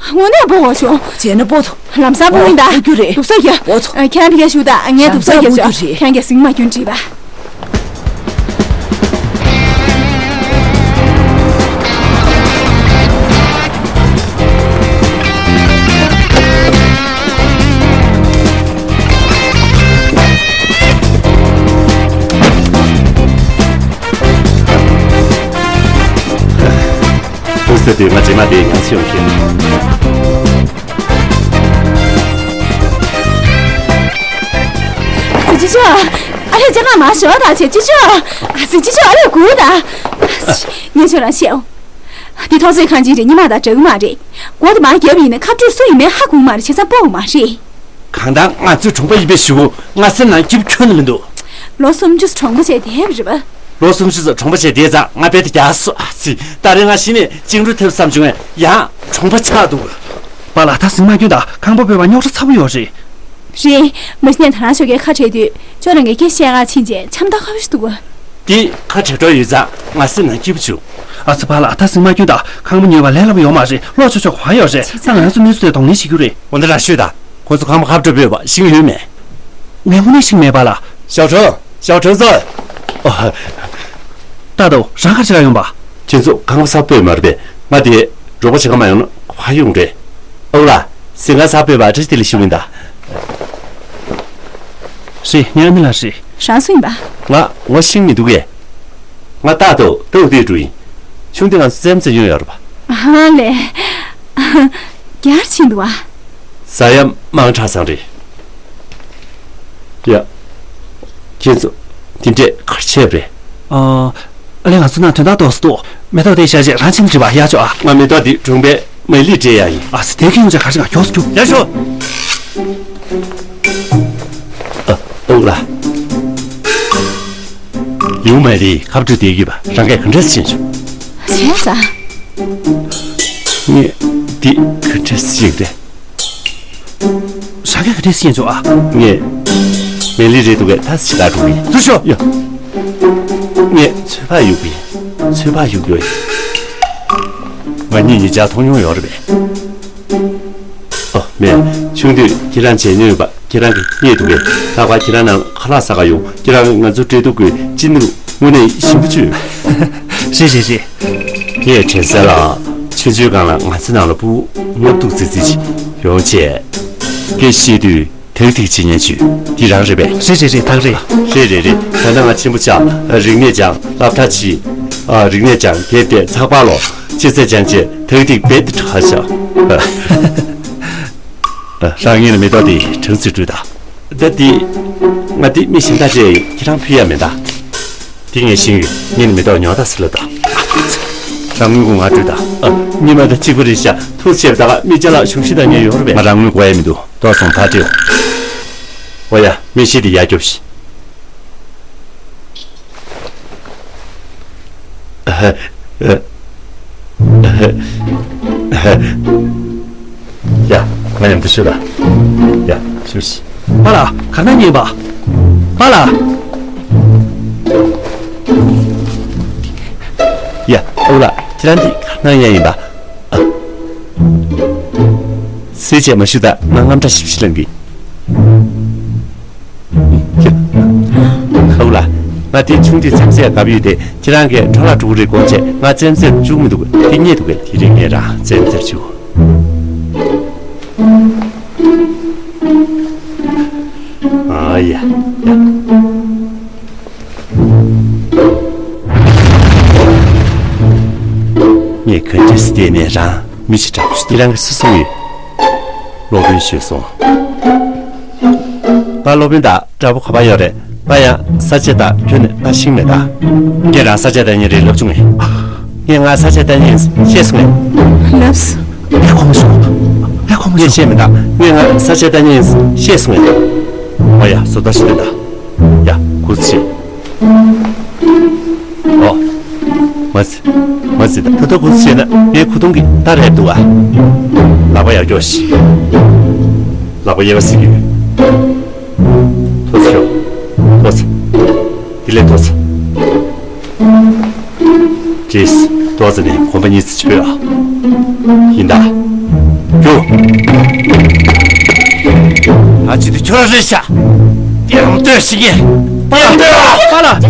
དངོས་གནས་སྤོ་དགོས་བྱུང་། བྱས་ན་སྤོ་ཐུབ། ལམ་སང་སྤོ་ཡིན་ད། སྤོ་རྒྱུ་རེད། དུབ་སོ་རྒྱབ། སྤོ་ཐུབ། ཁྱེད་རང་ཕ་གིར་བཞུགས་ད། ངས་དུབ་སོ་རྒྱབ་ཆོག་ཁྱེད་རང་གིས་ཟིང་མ་སྐྱོན་དྲིས་པ། དུས་ང་རྗེས་མ་དེ་ཡང་སེ་ཡོང་གི། ཅི་ཅི་ཅི། ཨ་ལས་ཅི་ང་མ་ཞོ་ད་ཅི་ཅི་ཅི། ཨ་ཅི་ཅི་ཅི། ཨ་ལས་གུ་ད། ངས་ཁྱོད་རང་བཤད་འོ། འདི་ཐོག་བརྩེགས་ཁང་ཅིག་རེད། ཉི་མ་དང་འདྲ་གི་མ་རེད། སྒོ་དེ་མར་བརྒྱབ་ཡིན་ན་ཁ་སྤྲོད་སུ་ཡིན་མིན་ཧ་གོ་གི་མ་རེད། བྱས་ཙང་སྤོ་གི་མ་རེད། གང་ལྟར་ང་ཚོའི་གྲོང་པ་ཡིན་པའི་གཞུག་གུ་ང་སེམས་ནང་སྐྱིད་པོ་ཁྱོན་ནས་མི་འདུག་ལོ་སུམ་ཅུ་གྲོང་པ་བྱས་བསྡད་པ་རེད་པ། ལོ་སུམ་ཅུ་ཙམ་གྲོང་པ་བྱས་བསྡད་ཙང་ང་དཔེ་དེ་རྒྱག་སོང་། ཨ་ཙི། ད་རེས་ང་གཞི་ནས་བཅིངས་འགྲོལ་ཐེབས་བསམ་བྱུང་བས་ཡང་གྲོང་པ་ཆགས་འདུག་པཱ་ལགས། ད་ཟིང་མ་སྐྱོན། ད་ཁང་པ་སྤོས་པ་རྙོག་དྲ་ཚ་པོ་ཡོད་རེད། རེད། མ་གཞི་ནས་ད་རང་ཞོགས་ཀས་ཁ་བྲལ་དུས་ཅོ་རང་གིས་སྐད་བཤད་ག་ཕྱིན་བྱས་འཆམ་ཐག་ཁ་པོ་ཞིག་འདུག་ག་དེ་ཁ་བྲལ་འགྲོ་ཡོད་ཙང་ང་སེམས་ནང་སྐྱིད་པོ་བྱུང་། ཨ་ཙི། པཱ་ལགས། ད་ཟིང་མ་སྐྱོན། ད་ཁང་པ་ཉོས་པ་ལས་སླ་པོ་ཡོད་མ་རེད། ལོག་ཆོག་ཆོག་ག་པར་ཡོད་རེད། བྱས་ཙང་ང་ཚོ་གནས་ཚུལ་དེ་གདོང་ལེན་བྱེད་རྒྱུ་རེད། འོ་ན་རང་ཤོད་ད། ཁོ་ཚོ་ཁང་པ་ག་པར་སྤོས་པ་ཤེས་ཀྱི་ཡོད་མེད། ངས་དངོས་གནས་ཤེས་ཀྱི་མེད་པཱ་ལགས། ཞའོ་ཁྲང་། ཞའོ་ཁྲང་ཚོ། ཨོ། ཏཱ་ཏོ། རང་ག་རེ་བྱེད་ག་ཡོང་པ། ཁྱེད་ཚོ་ཁང་པ་ག་པར་སྤོས་མ་རེད་པས། ང་དེ་རོགས་པ་བྱེད་ག་མ་ཡོང་ན་ག་པར་ཡོང་རེད། ཨོ་ལགས། ཟིང་ཁང་ག་པར་སྤོས་པ་བཀྲ་ཤིས་བདེ་ལེགས་ཞུ་གི་ཡིན་ད། རེད། ངའི་ཨ་ནེ་ལགས་རེད། རང་སུ་ཡིན་པ། ང་ངོ་ཤེས་ཀྱི་མི་འདུག་གས། ང་ཏཱ་ཏོ། ཏོའུ་ཏེ་ཀྲུའུ་ཡིན། ཆུང་དུས་ང་ཚོ་རྩེད་མོ་རྩེ་མྱོང་ཡོད་རེད་པ། ཨ་ལས། རྒྱལ་ཕྱིན་འདུག་པ། ཟ་ཡ་མང་དྲགས་ཙང་རེད། ཡ། ཁྱེད་ཚོ་འདི་འདྲས་ག་རེ་བྱས་པ་རེད། ཨ། ཨ་ལས། ང་ཚོ་ནང་དོན་དག་ཏོག་ཙམ་འདུག་མེ་ཏོག་དེ་བཞག་རྗེས་རང་ཕྱིན་ནས་བྲིས་པ། ཡར་ཤོག་ཨ། ང་མེ་ཏོག་འདི་གྲོང་པའི་མ་ལི་སྤྲད་ཡག་ཡིན། ཨ་ཙི། དེ་གི་ཡོང་ཆ་ག་རེ། ང་མགྱོགས་སུ་རྒྱུགས། ཡར་ཤོག་ཨ། ཨོ་ལགས། ལིའུ་མ་ལི་ཁ་བྲོ་བསྡད་ཡོད་པ་རང་གིས་ག་འདྲས་ཤེས་བྱུང་། བྱས་ཙང་། ངས་འདི་ག་འདྲས་ཤེས་རེད། རང་གིས་ག་འདྲས་ཤེས་བྱུང་། ཨ། ངས་མེ་ལི་རེད་འདུག་གས། ད་ཞིག་ལ་འགྲོ་གི་ཡིན། ཚུར་ཤོག་ཡ། ངས་ཚོད་དཔག་ཡོད་གི་ཡིན། ཚོད་དཔག་ཡོད་གི་ཡོད། ང་གཉིས་གཉིས་ཆ་མཐོང་མྱོང་ཡོད་རེད་པས། ཨོ། མེད། ཆུང་དུས་ཁྱེད་རང་བྱས་མྱོང་ཡོད་པ་ཁྱེད་རང་གིས་རྙེད་འདུག་གས། ད་བར་ཁྱེད་རང་ནང་ཁ་ལག་ཟ་ག་ཡོང་། ཁྱེད་རང་གིས་ང་ཚོ་སྤྲད་འདུག་གས། ཅི་འདུག་དངོས་གནས་ཞིམ་པོ་བྱུང་། རེད་རེད་རེད། ངས་དྲན་གསལ་ལ་ཆུ་ཚོད་སྒང་ལ་ང་ཚོའི་ནང་ལ་ཕྲུ་གུ་ལྔ་བདོ་ཙི་ཙི་ཅིག་ཡོང་བྱས། སྐད་བཤད་དུས་ཐིག་ཐིག་བྱེད་ཉན་བྱོས། འདི་རང་རེད་པས། རེད་རེད་རེད། ད་རེད། རེད་རེད་རེད། ད་ལྟ་ང་ཆེན་པོ་ཆགས། རིག་གནས་སྦྱངས། སློབ་གྲྭ་ཕྱིན། ཨ། རིག་གནས་སྦྱངས། དེབ་དེ་ཚགས་པར་ཀློག་ཅི་ཚད་སྦྱངས་བྱས་ཐིག་ཐིག་རྦད་དེ་དྲག་ཤག་ཨ། རང་ངེད་ལ་མེ་ཏོག་དེ་གྲངས་ཚུལ་སྤྲོད་དང་། ད་དེ་ང་དེ་མི་གཞན་དག་ཅིག་ཁྱེད་རང་ཕུལ་ཡ་མེད་ད། དེ་ངས་ཤེས་ཡོད། ངེད་ལ་མེ་ཏོག་ཉོ་ད་ཟེར་ལབ་དང་། རང་དངུལ་སྒོར་ང་སྤྲོད་དང་། ཨ། ཉི་མ་དང་གཅིག་པ་རེད་ཤག་ཐུགས་རྗེ་ཆེ། ད་ག་མི་ཅ་ལག་གཞུང་ཤིང་དང་ཉོས་ཡོད་རེད་པས། ང་རང་དངུལ་དགོས་ཡ་མི་འདུག་ཏོག་ཙམ་ཕར་སྤྲད། འོ་ཡ། མི་ཤི་དེ་ཡར་རྒྱོབ་ཤིག་ཡ། ང་མཉམ་དུ་ཤོད་ལ། ཡ། ཤོད་ཤིག་པཱ་ལགས། ག་རེ་གནང་མཁན་ཡིན་པ། པཱ་ལགས། ཡ། ཨོ་ལགས། ཁྱེད་རང་འདི་ག་རེ་གནང་ཡ་ཡིན་པ། ཨ། ཟས་བཅད་མ་ཞུ་དང་ང་དངངས་སྐྲག་ཞིབ་ཞིབ་ལངས་གི། ཨོ་ལགས། ང་དེ་ཆུང་དུས་རྩེད་མོ་རྩེ་ཡ་དགའ་པོ་ཡོད་དེ། ཁྱེད་རང་གིས་འཕྲོ་བརླག་འགྲོ་གི་རེད་དགོངས་བྱས་ང་རྩེད་མོ་རྩེ་བཅུག་མི་འདུག་དེ་རྙེད་འདུག་གས། དེ་རིང་ངས་རང་རྩེད་མོ་རྩེ་བཅུག་ཨ་ཡ་ཡ། ངས་ག་འདྲས་སེ་བལྟས་ནས་རང་མི་ཞིག་འདྲ་པོ་ཞིག་ཁྱེད་རང་གིས་སུ་གསུངས་ཡོད། སློབ་དཔོན་ཞུས་སོང་། ང་སློབ་དཔོན་དང་འདྲ་པོ་ག་པར་ཡོད་རེད། ང་ཡང་ས་ཆ་དང་ཁྱོན་ནས་ང་ཤེས་མེད་ད། ངས་རང་ས་ཆ་བལྟ་མཁན་རེད་ལབ་བྱུང་ངས། ངས་ང་ས་ཆ་བལྟ་མཁན་ཤེས་སོང་ངས། ལབས། ངས་གོ་མ་སོང་། ངས་གོ་མ་ངས་སོང་། ཤེས་མེད་ད། ངས་ང་ས་ཆ་བལྟ་མཁན་ཤེས་སོང་ངས། ཨོ་ཡ། བཟོ་ལྟ་ཞིག་སྟོན་ད། ཡ། གུས་བྱེད། ཨོ། མ་ཟེར། མ་ཟེར་ད། ད་ལྟ་གུས་བྱེད་ན་ངའི་གོས་ཐུང་གི་རྟ་རེད་འདུག་ག་ལག་པ་ཡར་འཁྱོག་ཤིག་ལག་པ་གཡས་པ་གཟིགས་ཡོད། ཐོ་ཚིག་ཡོད། ཐོ་ཚིག་དེ་ལས་ཐོ་ཚིག་ཅེས། ཏོག་ཙམ་ནས་གོམ་པ་གཉིས་ཙམ་ཕྱིར་འཕོས་ཨ། ཡིན་ད། རྒྱུགས། ང་བྱེད་དུས་ཁྱོད་རང་རེད་ཤག་དེ་རང་ལྟོས་ཤིག་ངས། པཱ་ལགས། པཱ་ལགས།